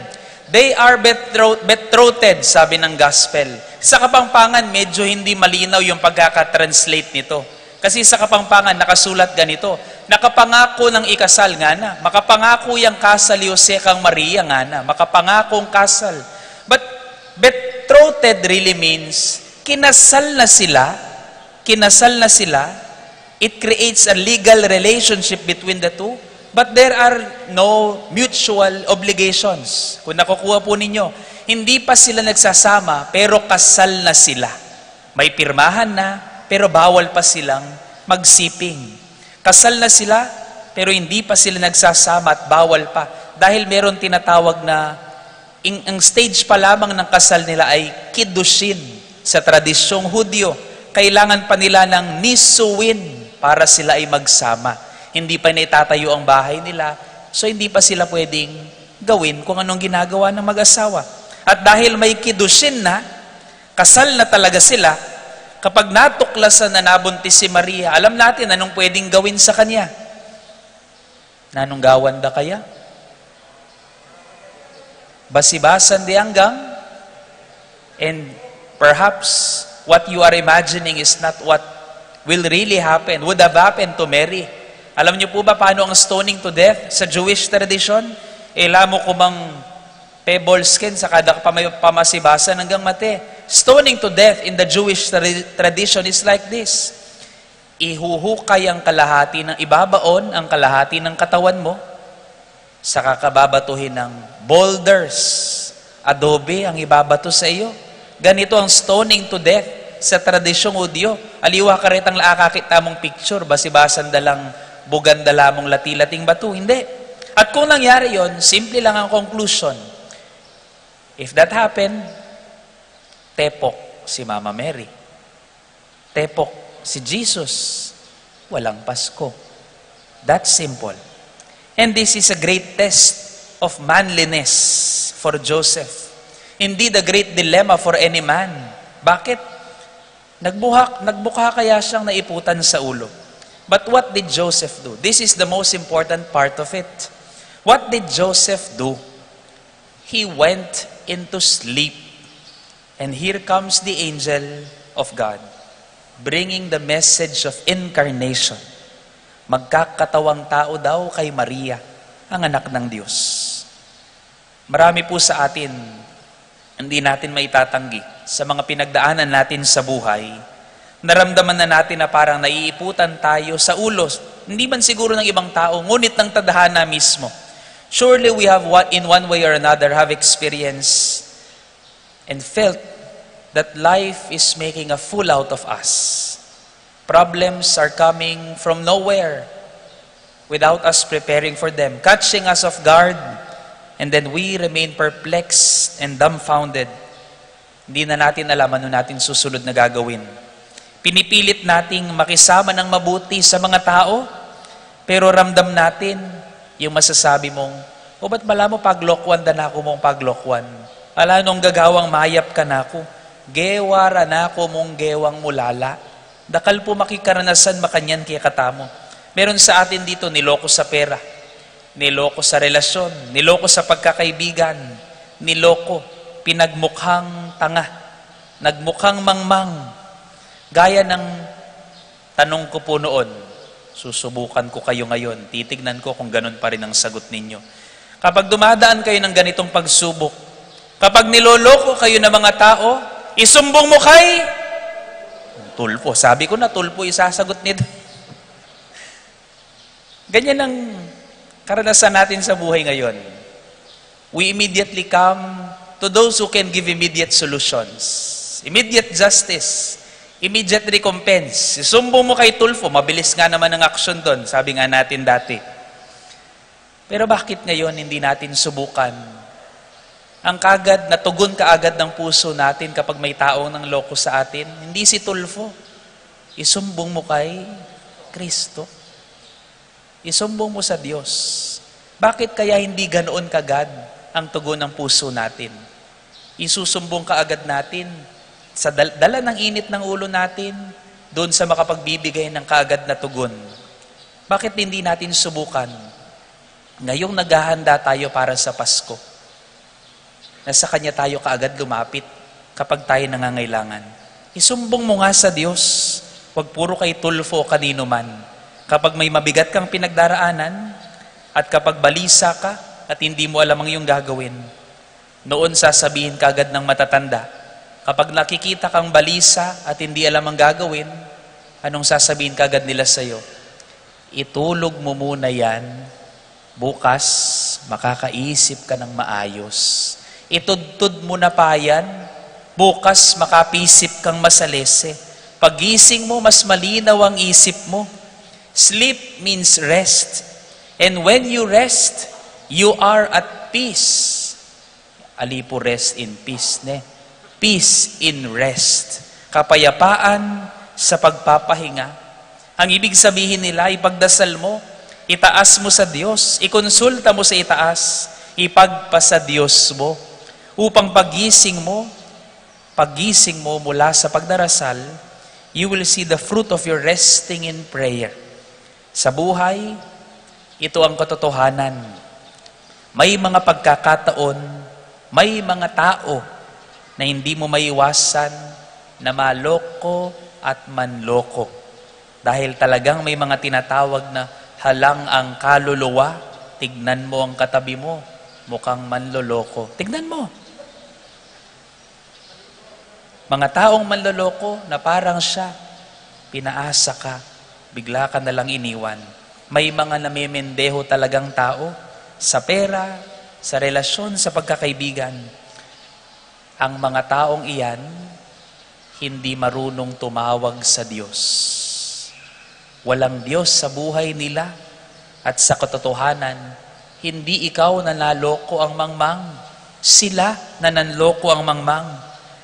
They are betro-, betrothed, sabi ng gospel. Sa Kapampangan, medyo hindi malinaw yung pagkakatranslate nito. Kasi sa Kapampangan, nakasulat ganito, "Nakapangako ng ikasal," nga na. Makapangako yang kasal, Jose kang Maria, nga na. Makapangakong kasal. But betrothed really means, kinasal na sila, kinasal na sila, it creates a legal relationship between the two, but there are no mutual obligations. Kung nakukuha po ninyo, hindi pa sila nagsasama, pero kasal na sila. May pirmahan na, pero bawal pa silang magsiping. Kasal na sila, pero hindi pa sila nagsasama at bawal pa. Dahil meron tinatawag na, ing-, ang stage pa lamang ng kasal nila ay kiddushin sa tradisyong Hudyo. Kailangan pa nila ng nisuin para sila ay magsama. Hindi pa naitatayo ang bahay nila, so hindi pa sila pwedeng gawin kung anong ginagawa ng mag-asawa. At dahil may kiddushin na, kasal na talaga sila, kapag natuklasan na nabuntis si Maria, alam natin anong pwedeng gawin sa kanya. Nanung gawan da kaya? Basibasan de anggang, and perhaps what you are imagining is not what will really happen, would have happened to Mary. Alam niyo po ba paano ang stoning to death sa Jewish tradition? E la mu ku mang pebbles ken, saka da ka pamay-, pamasibasan anggang mate. Stoning to death in the Jewish tra-, tradition is like this. Ihuhukay ang kalahati ng, ibabaon ang kalahati ng katawan mo, saka ka babatuhin ng boulders, adobe ang ibabato sa iyo. Ganito ang stoning to death sa tradisyong Hudyo. Aliwa karetang la akakit tamung picture, basibasan da lang, bugan da lamung lati-lating batu. Hindi. At kung nangyari yon, simple lang ang conclusion. If that happened, tepok si Mama Mary. Tepok si Jesus, walang Pasko. That simple. And this is a great test of manliness for Joseph. Indeed, a great dilemma for any man. Bakit? Nagbuhak, nagbuka kaya siyang naiputan sa ulo. But what did Joseph do? This is the most important part of it. What did Joseph do? He went into sleep. And here comes the angel of God, bringing the message of incarnation. Magkakatawang tao daw kay Maria, ang anak ng Diyos. Marami po sa atin, hindi natin maitatanggi sa mga pinagdaanan natin sa buhay, naramdaman na natin na parang naiiputan tayo sa ulo, hindi man siguro ng ibang tao, ngunit ng tadhana mismo. Surely we have, what, in one way or another, have experienced and felt that life is making a fool out of us. Problems are coming from nowhere without us preparing for them, catching us off guard, and then we remain perplexed and dumbfounded. Hindi na natin alam ano natin susunod na gagawin. Pinipilit nating makisama ng mabuti sa mga tao, pero ramdam natin yung masasabi mong, "O, ba't bala mo paglokwan da na ku mung paglokwan? Ala nung gagawang mayap ka na ku, gewa ra na ku mung gewang mulala." Dakal po makikaranasan makanyan kekatamu. Meron sa atin dito, niloko sa pera, niloko sa relasyon, niloko sa pagkakaibigan, niloko, pinagmukhang tanga, nagmukhang mangmang. Gaya ng tanong ko po noon, susubukan ko kayo ngayon, titignan ko kung ganun pa rin ang sagot ninyo. Kapag dumadaan kayo ng ganitong pagsubok, kapag niloloko kayo ng mga tao, isumbong mo kay Tulfo. Sabi ko na, Tulfo isasagot nito. Ganyan ang karanasan natin sa buhay ngayon. We immediately come to those who can give immediate solutions, immediate justice, immediate recompense. Isumbong mo kay Tulfo, mabilis nga naman ang aksyon doon, sabi nga natin dati. Pero bakit ngayon hindi natin subukan ang kagad na tugon kaagad ng puso natin kapag may taong nangloko sa atin? Hindi si Tulfo. Isumbong mo kay Kristo. Isumbong mo sa Diyos. Bakit kaya hindi ganoon kagad ang tugon ng puso natin? Isusumbong kaagad natin sa dal-, dala ng init ng ulo natin doon sa makapagbibigay ng kaagad na tugon. Bakit hindi natin subukan? Ngayong naghahanda tayo para sa Pasko, na sa Kanya tayo kaagad lumapit kapag tayo nangangailangan. Isumbong mo nga sa Diyos. Huwag puro kay Tulfo o kanino man. Kapag may mabigat kang pinagdaraanan, at kapag balisa ka at hindi mo alam ang iyong gagawin, noon sasabihin kaagad ng matatanda. Kapag nakikita kang balisa at hindi alam ang gagawin, anong sasabihin kaagad nila sa'yo? "Itulog mo muna yan. Bukas, makakaisip ka ng maayos. Itudtud mo na pa yan. Bukas, makapisip kang masalese. Pagising mo, mas malinaw ang isip mo." Sleep means rest. And when you rest, you are at peace. Ali pu rest in peace, ne? Peace in rest. Kapayapaan sa pagpapahinga. Ang ibig sabihin nila, ipagdasal mo, itaas mo sa Diyos, ikonsulta mo sa itaas, ipagpasa Diyos mo. Upang pagising mo, pagising mo mula sa pagdarasal, you will see the fruit of your resting in prayer. Sa buhay, ito ang katotohanan. May mga pagkakataon, may mga tao na hindi mo maiwasan na maloko at manloko. Dahil talagang may mga tinatawag na halang ang kaluluwa, tignan mo ang katabi mo, mukhang manloloko. Tignan mo. Mga taong manloloko na parang siya, pinaasa ka, bigla ka na lang iniwan. May mga namemendeho talagang tao sa pera, sa relasyon, sa pagkakaibigan. Ang mga taong iyan, hindi marunong tumawag sa Diyos. Walang Diyos sa buhay nila. At sa katotohanan, hindi ikaw nanaloko ang mangmang. Sila nananloko ang mangmang.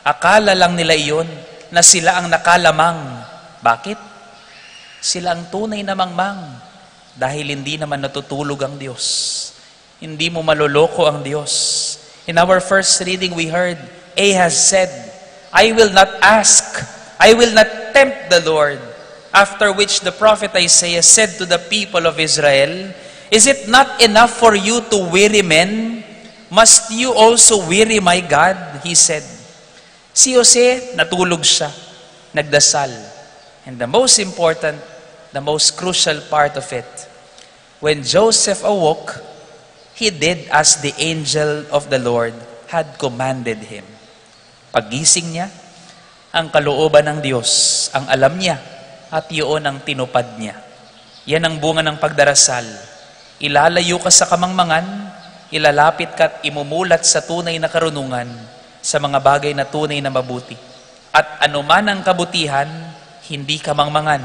Akala lang nila iyon na sila ang nakalamang. Bakit? Sila ang tunay na mangmang dahil hindi naman natutulog ang Diyos. Hindi mo maloloko ang Diyos. In our first reading, we heard, Ahaz said, "I will not ask, I will not tempt the Lord." After which the prophet Isaiah said to the people of Israel, "Is it not enough for you to weary men? Must you also weary my God?" He said. Si Jose, natulog siya, nagdasal. And the most important, the most crucial part of it, when Joseph awoke, he did as the angel of the Lord had commanded him. Paggising niya, ang kalooban ng Diyos ang alam niya at iyon ang tinupad niya. Yan ang bunga ng pagdarasal. Ilalayo ka sa kamangmangan, ilalapit ka at imumulat sa tunay na karunungan, sa mga bagay na tunay na mabuti. At anuman ang kabutihan, hindi kamangmangan,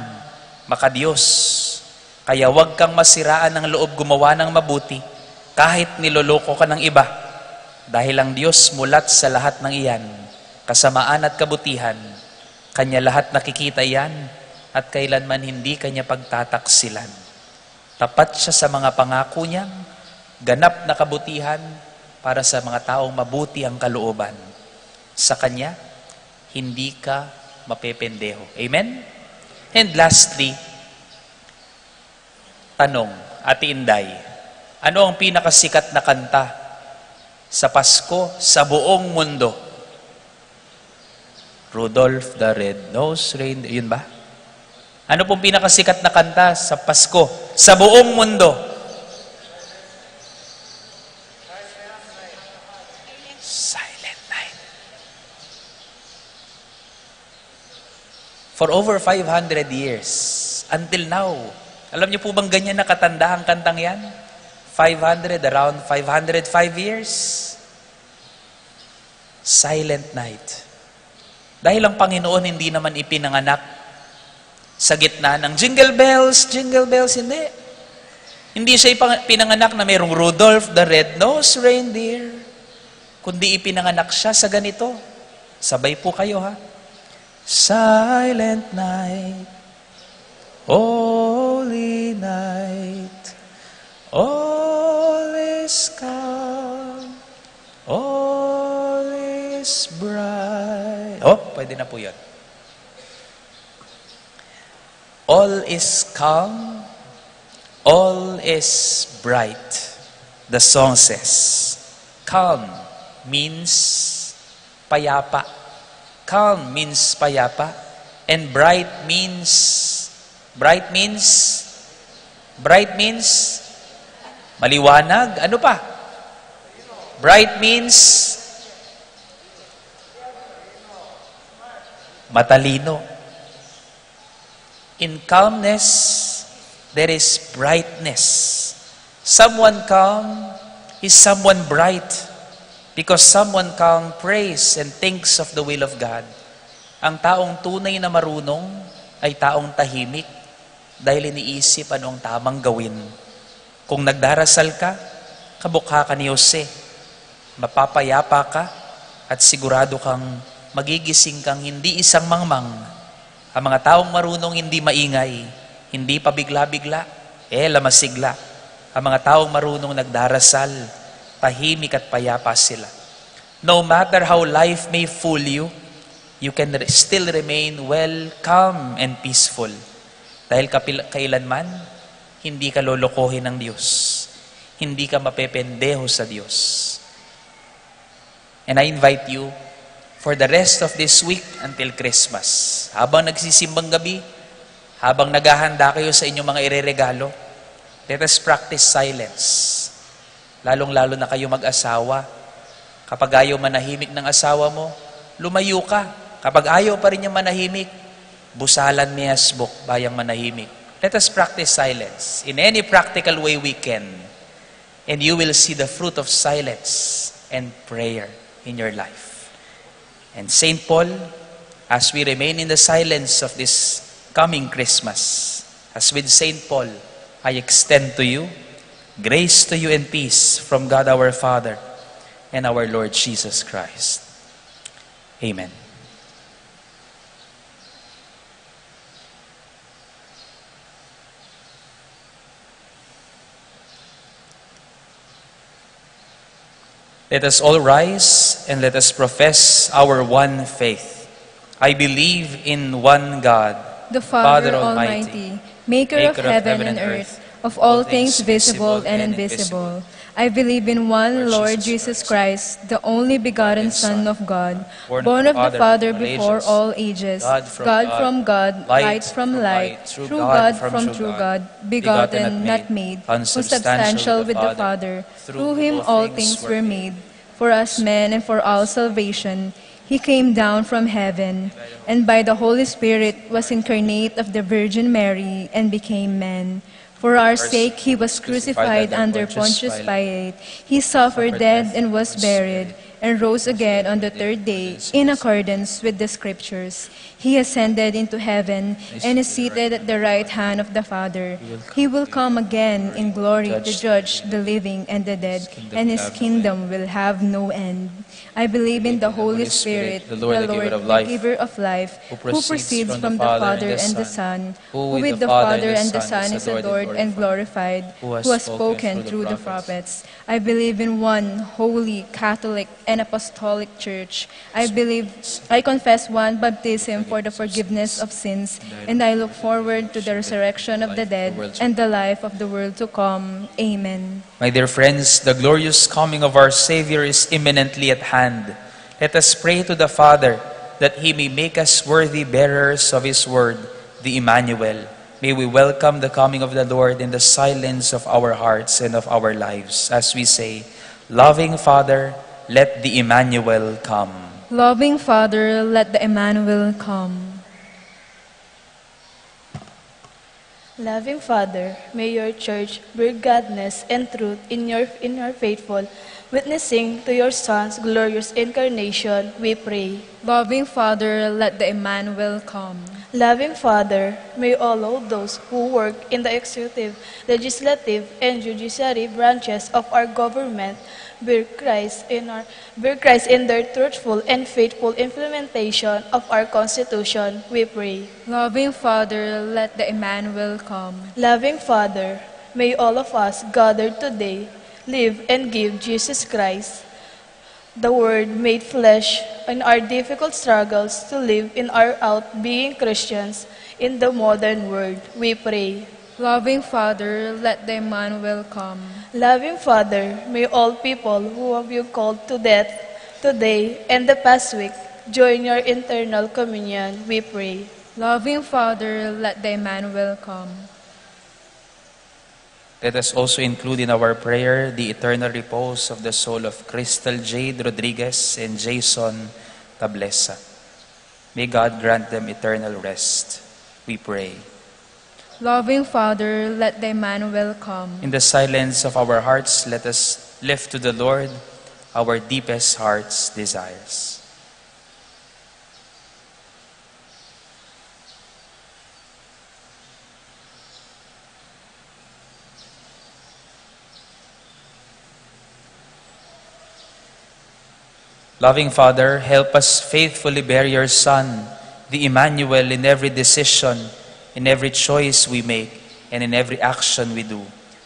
makadiyos. Kaya huwag kang masiraan ng loob gumawa ng mabuti kahit niloloko ka ng iba. Dahil ang Diyos mulat sa lahat ng iyan, kasamaan at kabutihan, Kanya lahat nakikita iyan at kailanman hindi Kanya pagtataksilan. Tapat siya sa mga pangako niyang ganap na kabutihan para sa mga taong mabuti ang kalooban. Sa Kanya, hindi ka mapependeho. Amen? And lastly, tanong, Ate Inday, ano ang pinakasikat na kanta sa Pasko sa buong mundo? Rudolph the Red-Nosed Reindeer, yun ba? Ano pong pinakasikat na kanta sa Pasko sa buong mundo? Silent Night. For over five hundred years, until now. Alam niyo po bang ganyan na katanda ang kantang yan? Five hundred, around five hundred five years. Silent Night. Dahil ang Panginoon hindi naman ipinanganak sa gitna ng jingle bells, jingle bells, hindi. Hindi siya ipang-, pinanganak na mayroong Rudolph the Red-Nosed Reindeer, kundi ipinanganak siya sa ganito. Sabay po kayo, ha? Silent night, holy night, all is calm, all is bright. Oh, pwede na po yun. All is calm, all is bright. The song says, calm, means payapa. Calm means payapa. And bright means, bright means, bright means maliwanag. Ano pa? Bright means matalino. In calmness, there is brightness. Someone calm is someone bright, because someone calm prays and thinks of the will of God. Ang taong tunay na marunong ay taong tahimik dahil iniisip ano ang tamang gawin. Kung nagdarasal ka, kamukha ka ni Jose, mapapayapa ka at sigurado kang magigising kang hindi isang mangmang. Ang mga taong marunong hindi maingay, hindi pabigla-bigla, e la masigla. Ang mga taong marunong nagdarasal, tahimik at payapa sila. No matter how life may fool you, you can re- still remain well, calm, and peaceful. Dahil kapil- kailanman, hindi ka lolokohin ng Diyos. Hindi ka mapependeho sa Diyos. And I invite you for the rest of this week until Christmas. Habang nagsisimbang gabi, habang naghahanda kayo sa inyong mga ireregalo, let us practice silence. Lalong-lalo na kayo mag-asawa. Kapag ayaw manahimik ng asawa mo, lumayo ka. Kapag ayaw pa rin niya manahimik, busalan me asbuk, bayang manahimik. Let us practice silence in any practical way we can. And you will see the fruit of silence and prayer in your life. And Saint Paul, as we remain in the silence of this coming Christmas, as with Saint Paul, I extend to you grace to you and peace from God our Father and our Lord Jesus Christ. Amen. Let us all rise and let us profess our one faith. I believe in one God, The Father Almighty, maker of heaven and earth, of all things visible and invisible. I believe in one Lord Jesus Christ, the only begotten Son of God, born of the Father before all ages, God from God, light from light, true God from true God, begotten, not made, consubstantial with the Father. Through him all things were made. For us men and for our salvation, he came down from heaven, and by the Holy Spirit was incarnate of the Virgin Mary and became man. For our sake he was crucified under Pontius Pilate. He suffered death and was buried, and rose again on the third day, in accordance with the Scriptures. He ascended into heaven and is seated at the right hand of the Father. He will come again in glory to judge the living and the dead, and his kingdom will have no end. I believe in the Holy Spirit, the Lord, the giver of life, who proceeds from the Father and the Son, who with the Father and the Son is adored and glorified, who has spoken through the prophets. I believe in one holy, Catholic, and apostolic church. I believe, I confess one baptism for the forgiveness of sins, and I look forward to the resurrection of the dead and the life of the world to come. Amen. My dear friends, the glorious coming of our Savior is imminently at hand. Let us pray to the Father that he may make us worthy bearers of his word, the Emmanuel. May we welcome the coming of the Lord in the silence of our hearts and of our lives as we say, "Loving Father, let the Emmanuel come." Loving Father, let the Emmanuel come. Loving Father, may your church bear gladness and truth in your, in your faithful, witnessing to your Son's glorious incarnation, we pray. Loving Father, let the Emmanuel come. Loving Father, may all of those who work in the executive, legislative, and judiciary branches of our government bear Christ in our bear Christ in their truthful and faithful implementation of our Constitution, we pray. Loving Father, let the Emmanuel come. Loving Father, may all of us gathered today live and give Jesus Christ, the Word made flesh, in our difficult struggles to live in our out being Christians in the modern world, we pray. Loving Father, let the Emmanuel come. Loving Father, may all people who have been called to death Today and the past week, during your internal communion, we pray. Loving Father, let thy Emmanuel come. Let us also include in our prayer the eternal repose of the soul of Crystal Jade Rodriguez and Jason Tablesa. May God grant them eternal rest, we pray. Loving Father, let thy Emmanuel come. In the silence of our hearts, let us lift to the Lord our deepest heart's desires. Loving Father, help us faithfully bear your Son, the Emmanuel, in every decision, in every choice we make, and in every action we do.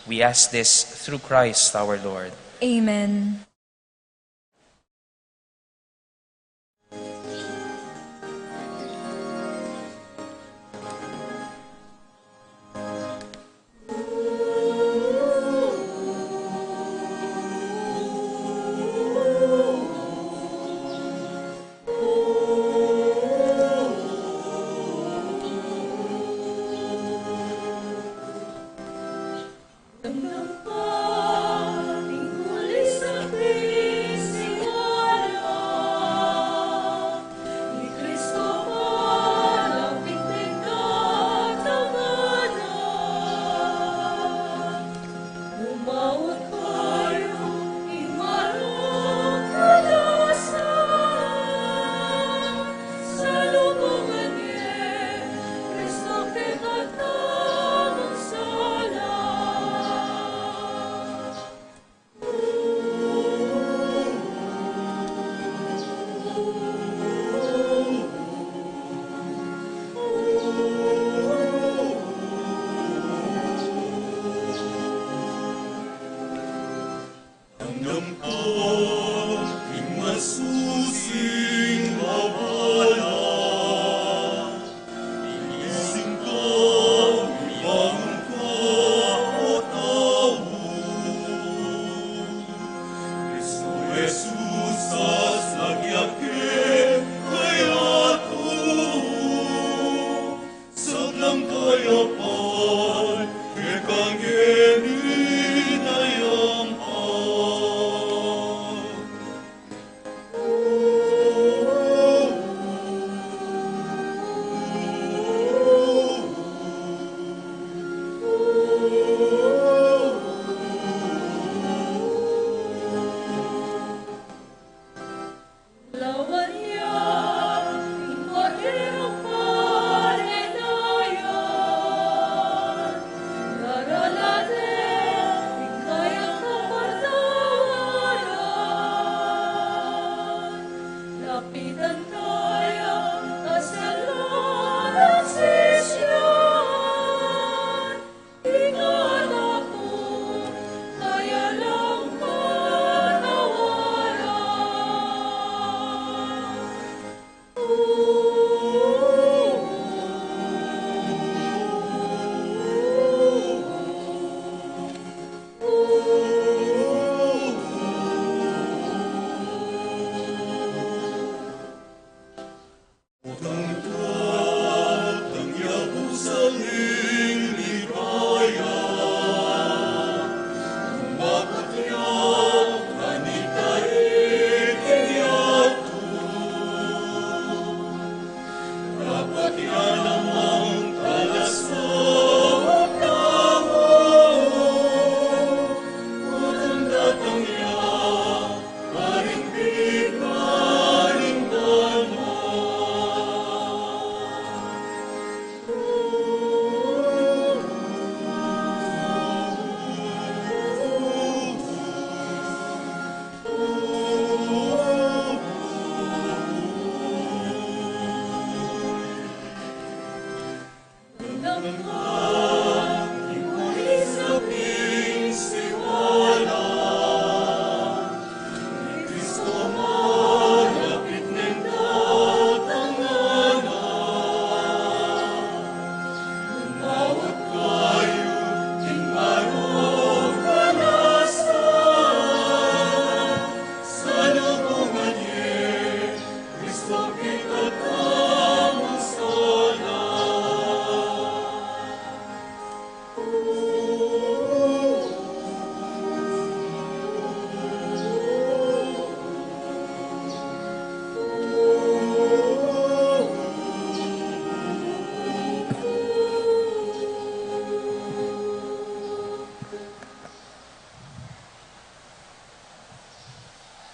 We ask this through Christ our Lord. Amen.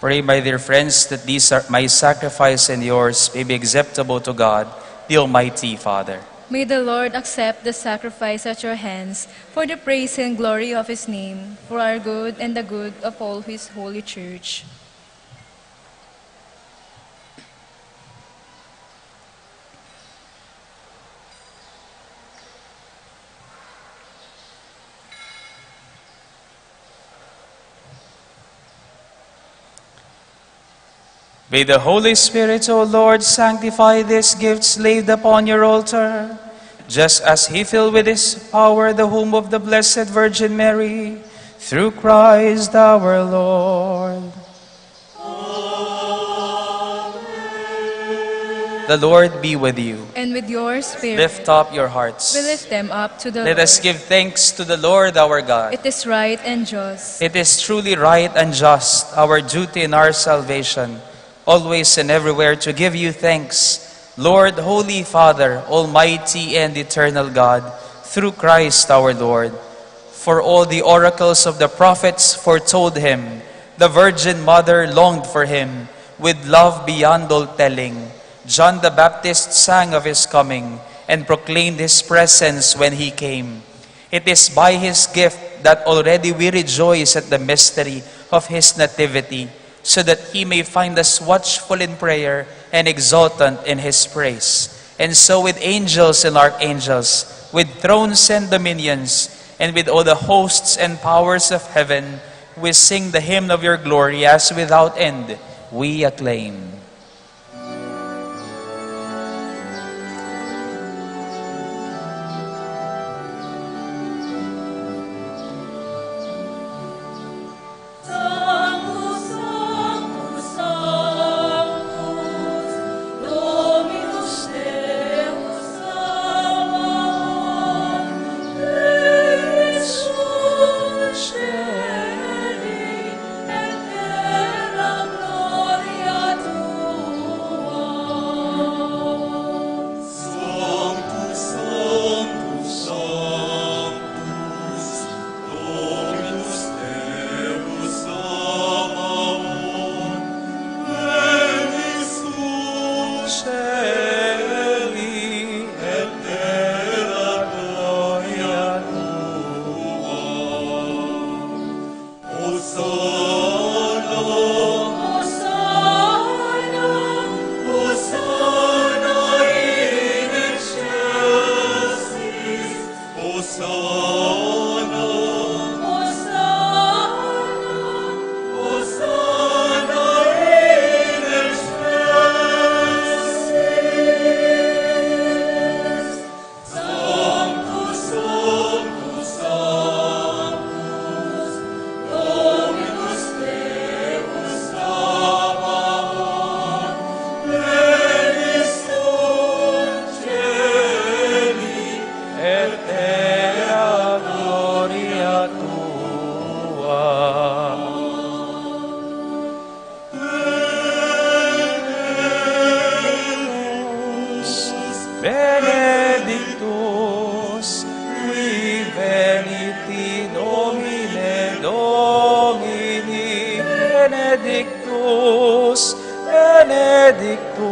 Pray, my dear friends, that these are, my sacrifice and yours may be acceptable to God, the Almighty Father. May the Lord accept the sacrifice at your hands for the praise and glory of his name, for our good and the good of all his holy church. May the Holy Spirit, O Lord, sanctify these gifts laid upon your altar, just as he filled with his power the home of the Blessed Virgin Mary, through Christ our Lord. The Lord be with you. And with your spirit. Lift up your hearts. We lift them up to the Lord. Let us give thanks to the Lord our God. It is right and just. It is truly right and just, our duty and our salvation, always and everywhere to give you thanks, Lord, Holy Father, Almighty and Eternal God, through Christ our Lord. For all the oracles of the prophets foretold him, the Virgin Mother longed for him with love beyond all telling. John the Baptist sang of his coming and proclaimed his presence when he came. It is by his gift that already we rejoice at the mystery of his nativity, so that he may find us watchful in prayer and exultant in his praise. And so with angels and archangels, with thrones and dominions, and with all the hosts and powers of heaven, we sing the hymn of your glory as without end we acclaim. Benedictus qui venit in nomine Domini, benedictus, benedictus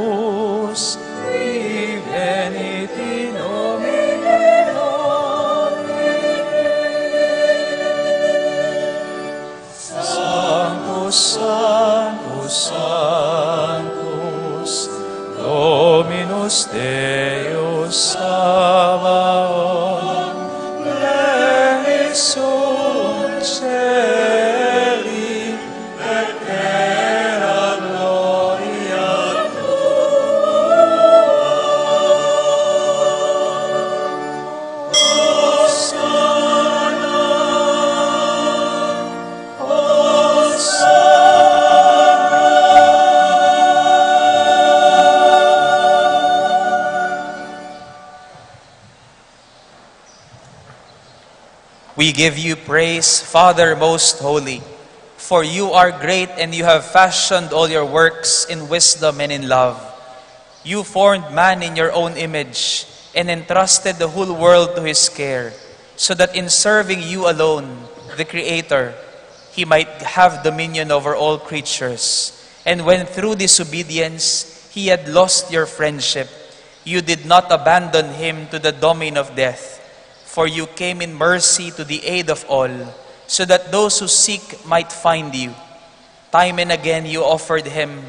qui venit in nomine Domini. Sanctus, Sanctus, Sanctus, Dominus Deus Sabaoth, plenius sunt caeli et terra gloria tua. We give you praise, Father most holy, for you are great and you have fashioned all your works in wisdom and in love. You formed man in your own image and entrusted the whole world to his care, so that in serving you alone, the Creator, he might have dominion over all creatures. And when through disobedience he had lost your friendship, you did not abandon him to the domain of death, for you came in mercy to the aid of all, so that those who seek might find you. Time and again you offered him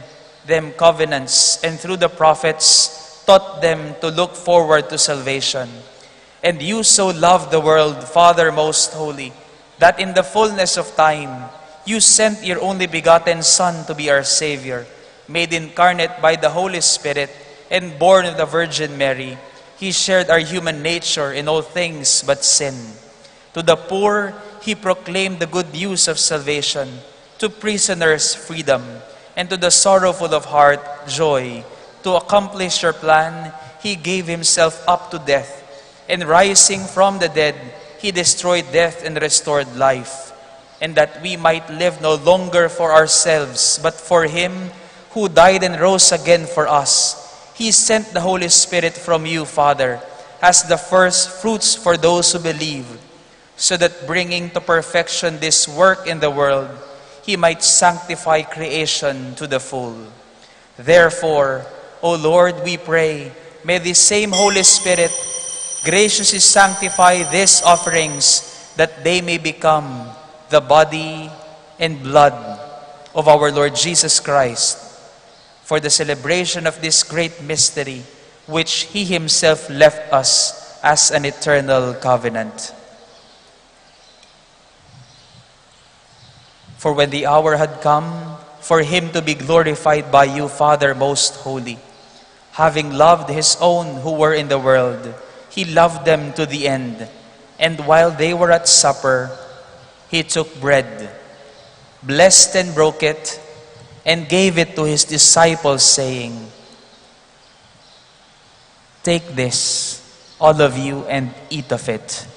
them covenants, and through the prophets taught them to look forward to salvation. And you so loved the world, Father most holy, that in the fullness of time you sent your only begotten Son to be our Savior, made incarnate by the Holy Spirit and born of the Virgin Mary. He shared our human nature in all things but sin. To the poor, he proclaimed the good news of salvation, to prisoners, freedom, and to the sorrowful of heart, joy. To accomplish your plan, he gave himself up to death, and rising from the dead, he destroyed death and restored life, and that we might live no longer for ourselves, but for him who died and rose again for us. He sent the Holy Spirit from you, Father, as the first fruits for those who believe, so that bringing to perfection this work in the world, he might sanctify creation to the full. Therefore, O Lord, we pray, may this same Holy Spirit graciously sanctify these offerings, that they may become the body and blood of our Lord Jesus Christ, for the celebration of this great mystery, which he himself left us as an eternal covenant. For when the hour had come for him to be glorified by you, Father most holy, having loved his own who were in the world, he loved them to the end. And while they were at supper, he took bread, blessed and broke it, and gave it to his disciples, saying, "Take this, all of you, and eat of it,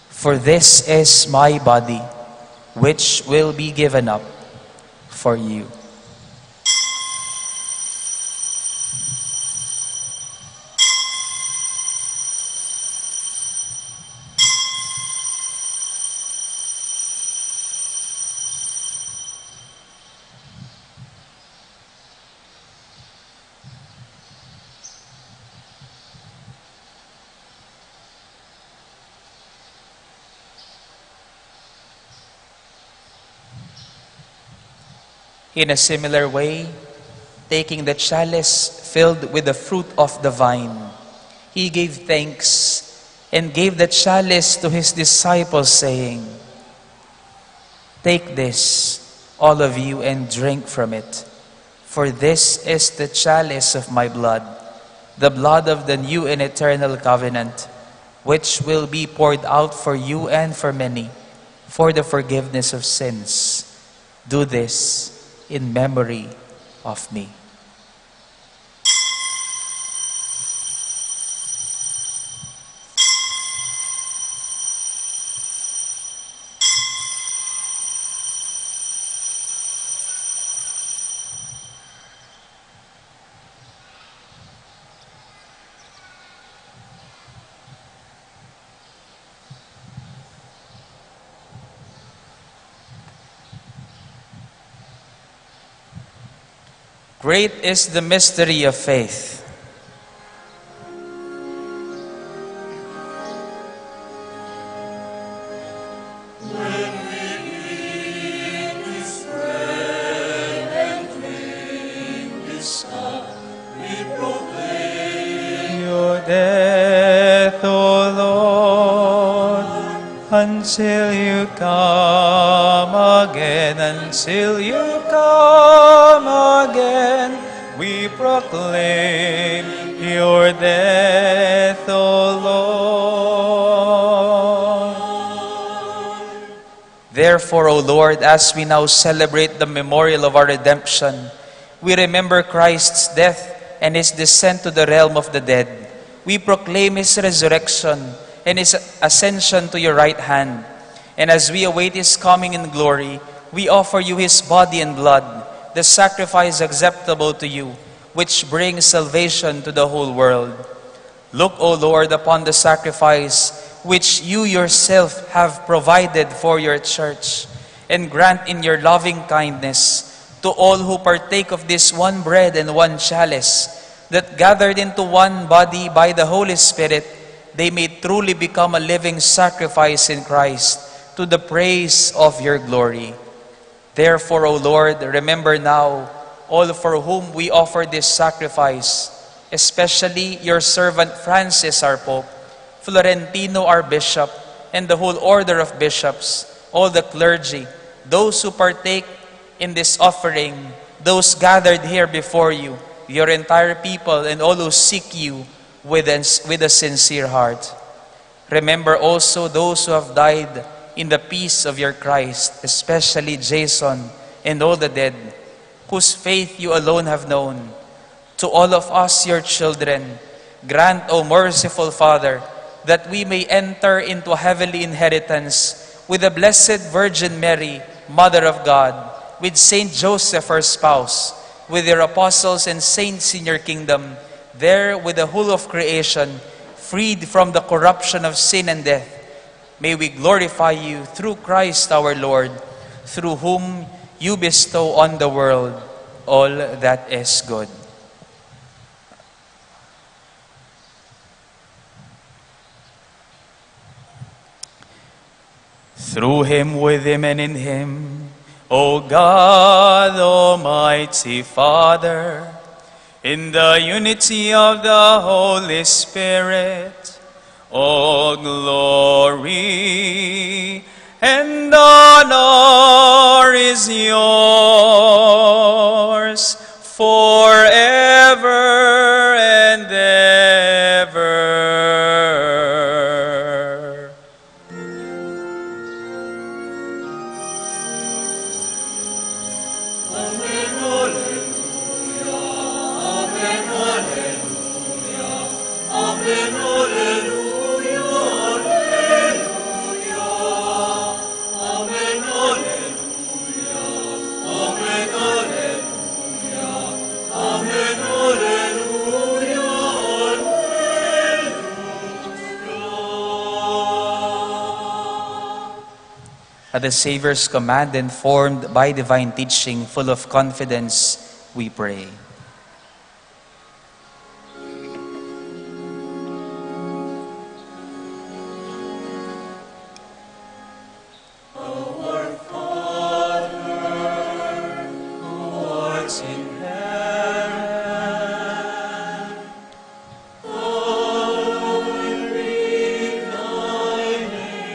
for this is my body, which will be given up for you." In a similar way, taking the chalice filled with the fruit of the vine, he gave thanks and gave the chalice to his disciples, saying, "Take this, all of you, and drink from it. For this is the chalice of my blood, the blood of the new and eternal covenant, which will be poured out for you and for many for the forgiveness of sins. Do this in memory of me." Great is the mystery of faith. When we eat this bread and drink this cup, we proclaim your death, O Lord, until you come again, until you come again, we proclaim your death, O Lord. Therefore, O Lord, as we now celebrate the memorial of our redemption, we remember Christ's death and his descent to the realm of the dead. We proclaim his resurrection and his ascension to your right hand. And as we await his coming in glory, we offer you his body and blood, the sacrifice acceptable to you, which brings salvation to the whole world. Look, O Lord, upon the sacrifice which you yourself have provided for your church, and grant in your loving kindness to all who partake of this one bread and one chalice, that gathered into one body by the Holy Spirit, they may truly become a living sacrifice in Christ, to the praise of your glory. Therefore, O Lord, remember now all for whom we offer this sacrifice, especially your servant Francis, our Pope, Florentino, our Bishop, and the whole order of bishops, all the clergy, those who partake in this offering, those gathered here before you, your entire people, and all who seek you with a, with a sincere heart. Remember also those who have died in the peace of your Christ, especially Jason and all the dead, whose faith you alone have known. To all of us, your children, grant, O merciful Father, that we may enter into a heavenly inheritance with the Blessed Virgin Mary, Mother of God, with Saint Joseph, her spouse, with your apostles and saints in your kingdom, there with the whole of creation, freed from the corruption of sin and death. May we glorify you through Christ our Lord, through whom you bestow on the world all that is good. Through him, with him, and in him, O God, Almighty Father, in the unity of the Holy Spirit, all glory and honor is yours forever and ever. At the Savior's command, informed by divine teaching, full of confidence, we pray. Our Father, who art in heaven, hallowed be thy name.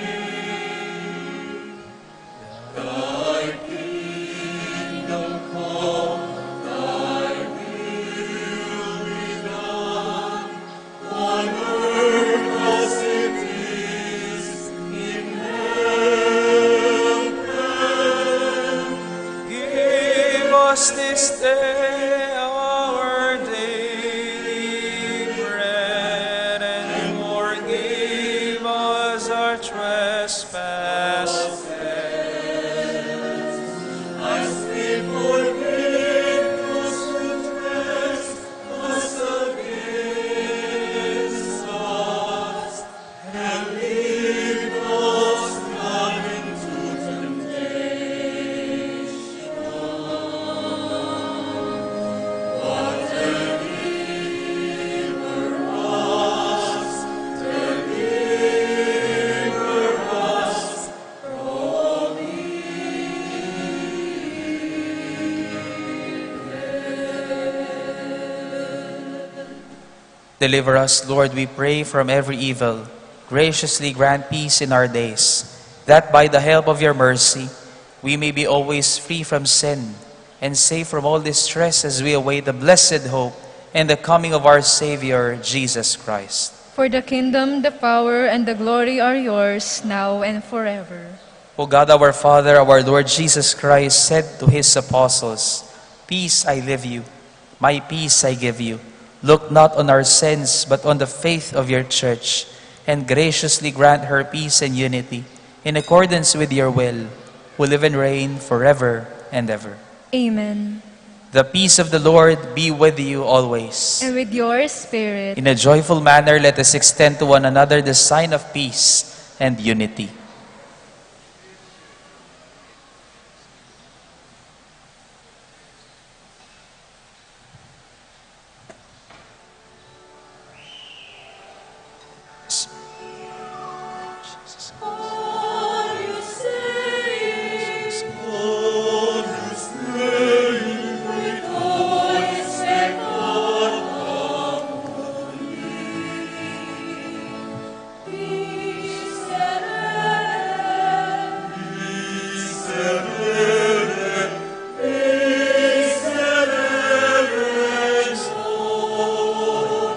Thy kingdom come, thy will be done, on earth as it is in heaven. Give us this day our daily bread, and forgive us our trespasses, as we forgive those who trespass against us. And lead us not into temptation, but deliver us, deliver us from evil. Deliver us, Lord, we pray, from every evil. Graciously grant peace in our days, that by the help of your mercy we may be always free from sin and safe from all distress as we await the blessed hope and the coming of our Savior, Jesus Christ. For the kingdom, the power, and the glory are yours, now and forever. O God, our Father, our Lord Jesus Christ said to his apostles, "Peace I leave you, my peace I give you. Look not on our sins, but on the faith of your church, and graciously grant her peace and unity, in accordance with your will, who live and reign forever and ever. Amen. The peace of the Lord be with you always. And with your spirit. In a joyful manner, let us extend to one another the sign of peace and unity.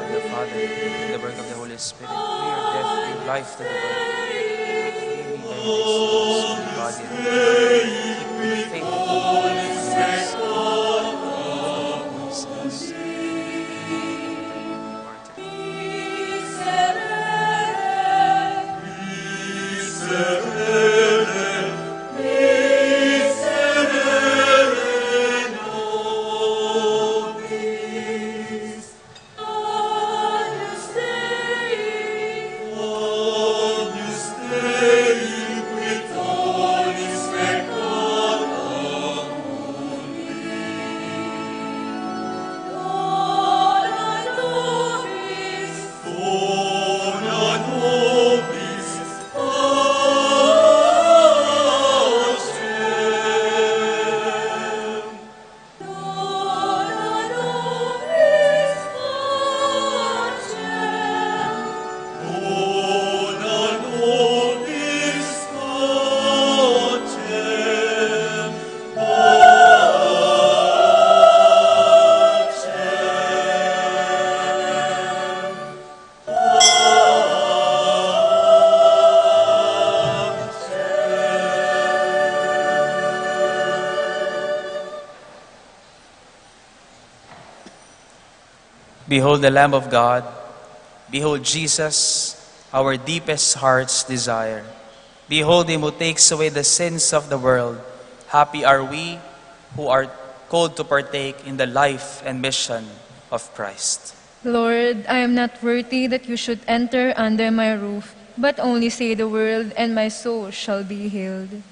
The Father, in the work of the Holy Spirit, through your death, give life to the world. Healing by your body and blood. Keep the faith in the Holy Spirit. Behold the Lamb of God. Behold Jesus, our deepest heart's desire. Behold him who takes away the sins of the world. Happy are we who are called to partake in the life and mission of Christ. Lord, I am not worthy that you should enter under my roof, but only say the word, and my soul shall be healed.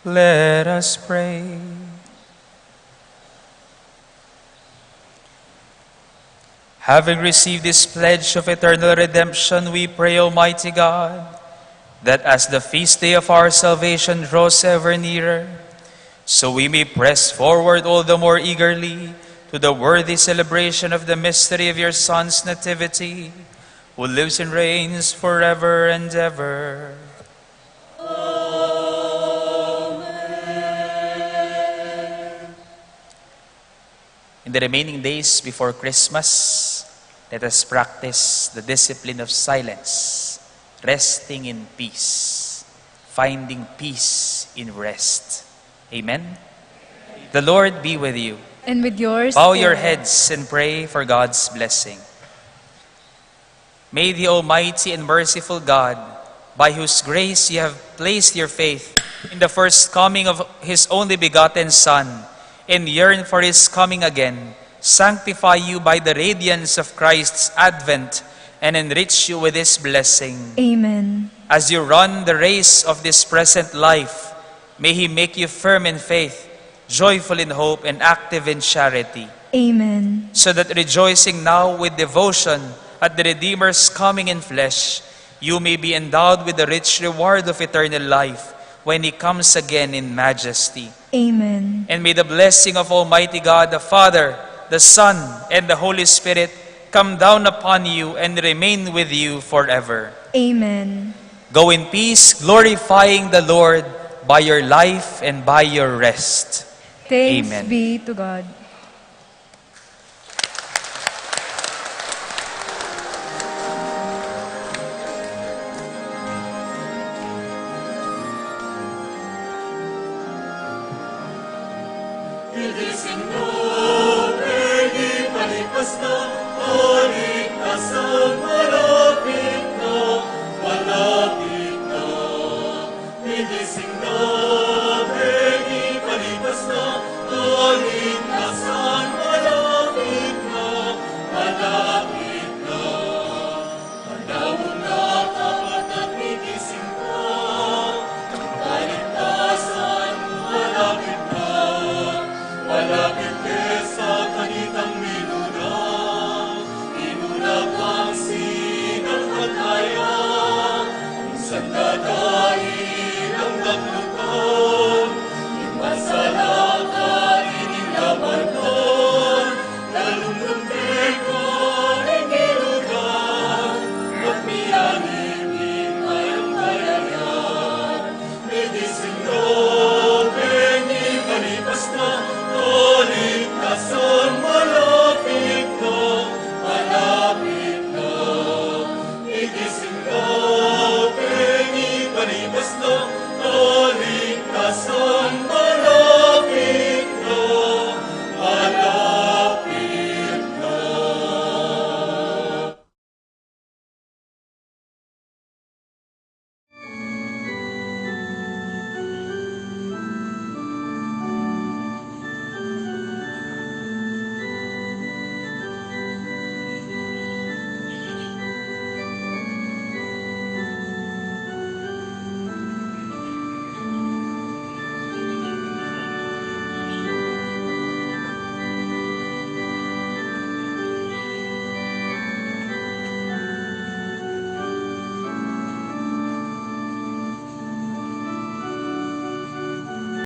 Let us pray. Having received this pledge of eternal redemption, we pray, Almighty God, that as the feast day of our salvation draws ever nearer, so we may press forward all the more eagerly to the worthy celebration of the mystery of your Son's nativity, who lives and reigns forever and ever. In the remaining days before Christmas, let us practice the discipline of silence, resting in peace, finding peace in rest. Amen. The Lord be with you. And with yours. Bow your heads and pray for God's blessing. May the Almighty and merciful God, by whose grace you have placed your faith in the first coming of his only begotten Son, and yearn for his coming again, sanctify you by the radiance of Christ's advent and enrich you with his blessing. Amen. As you run the race of this present life, may he make you firm in faith, joyful in hope, and active in charity. Amen. So that rejoicing now with devotion at the Redeemer's coming in flesh, you may be endowed with the rich reward of eternal life when he comes again in majesty. Amen. And may the blessing of Almighty God, the Father, the Son, and the Holy Spirit come down upon you and remain with you forever. Amen. Go in peace, glorifying the Lord by your life and by your rest. Thanks Amen. Be to God.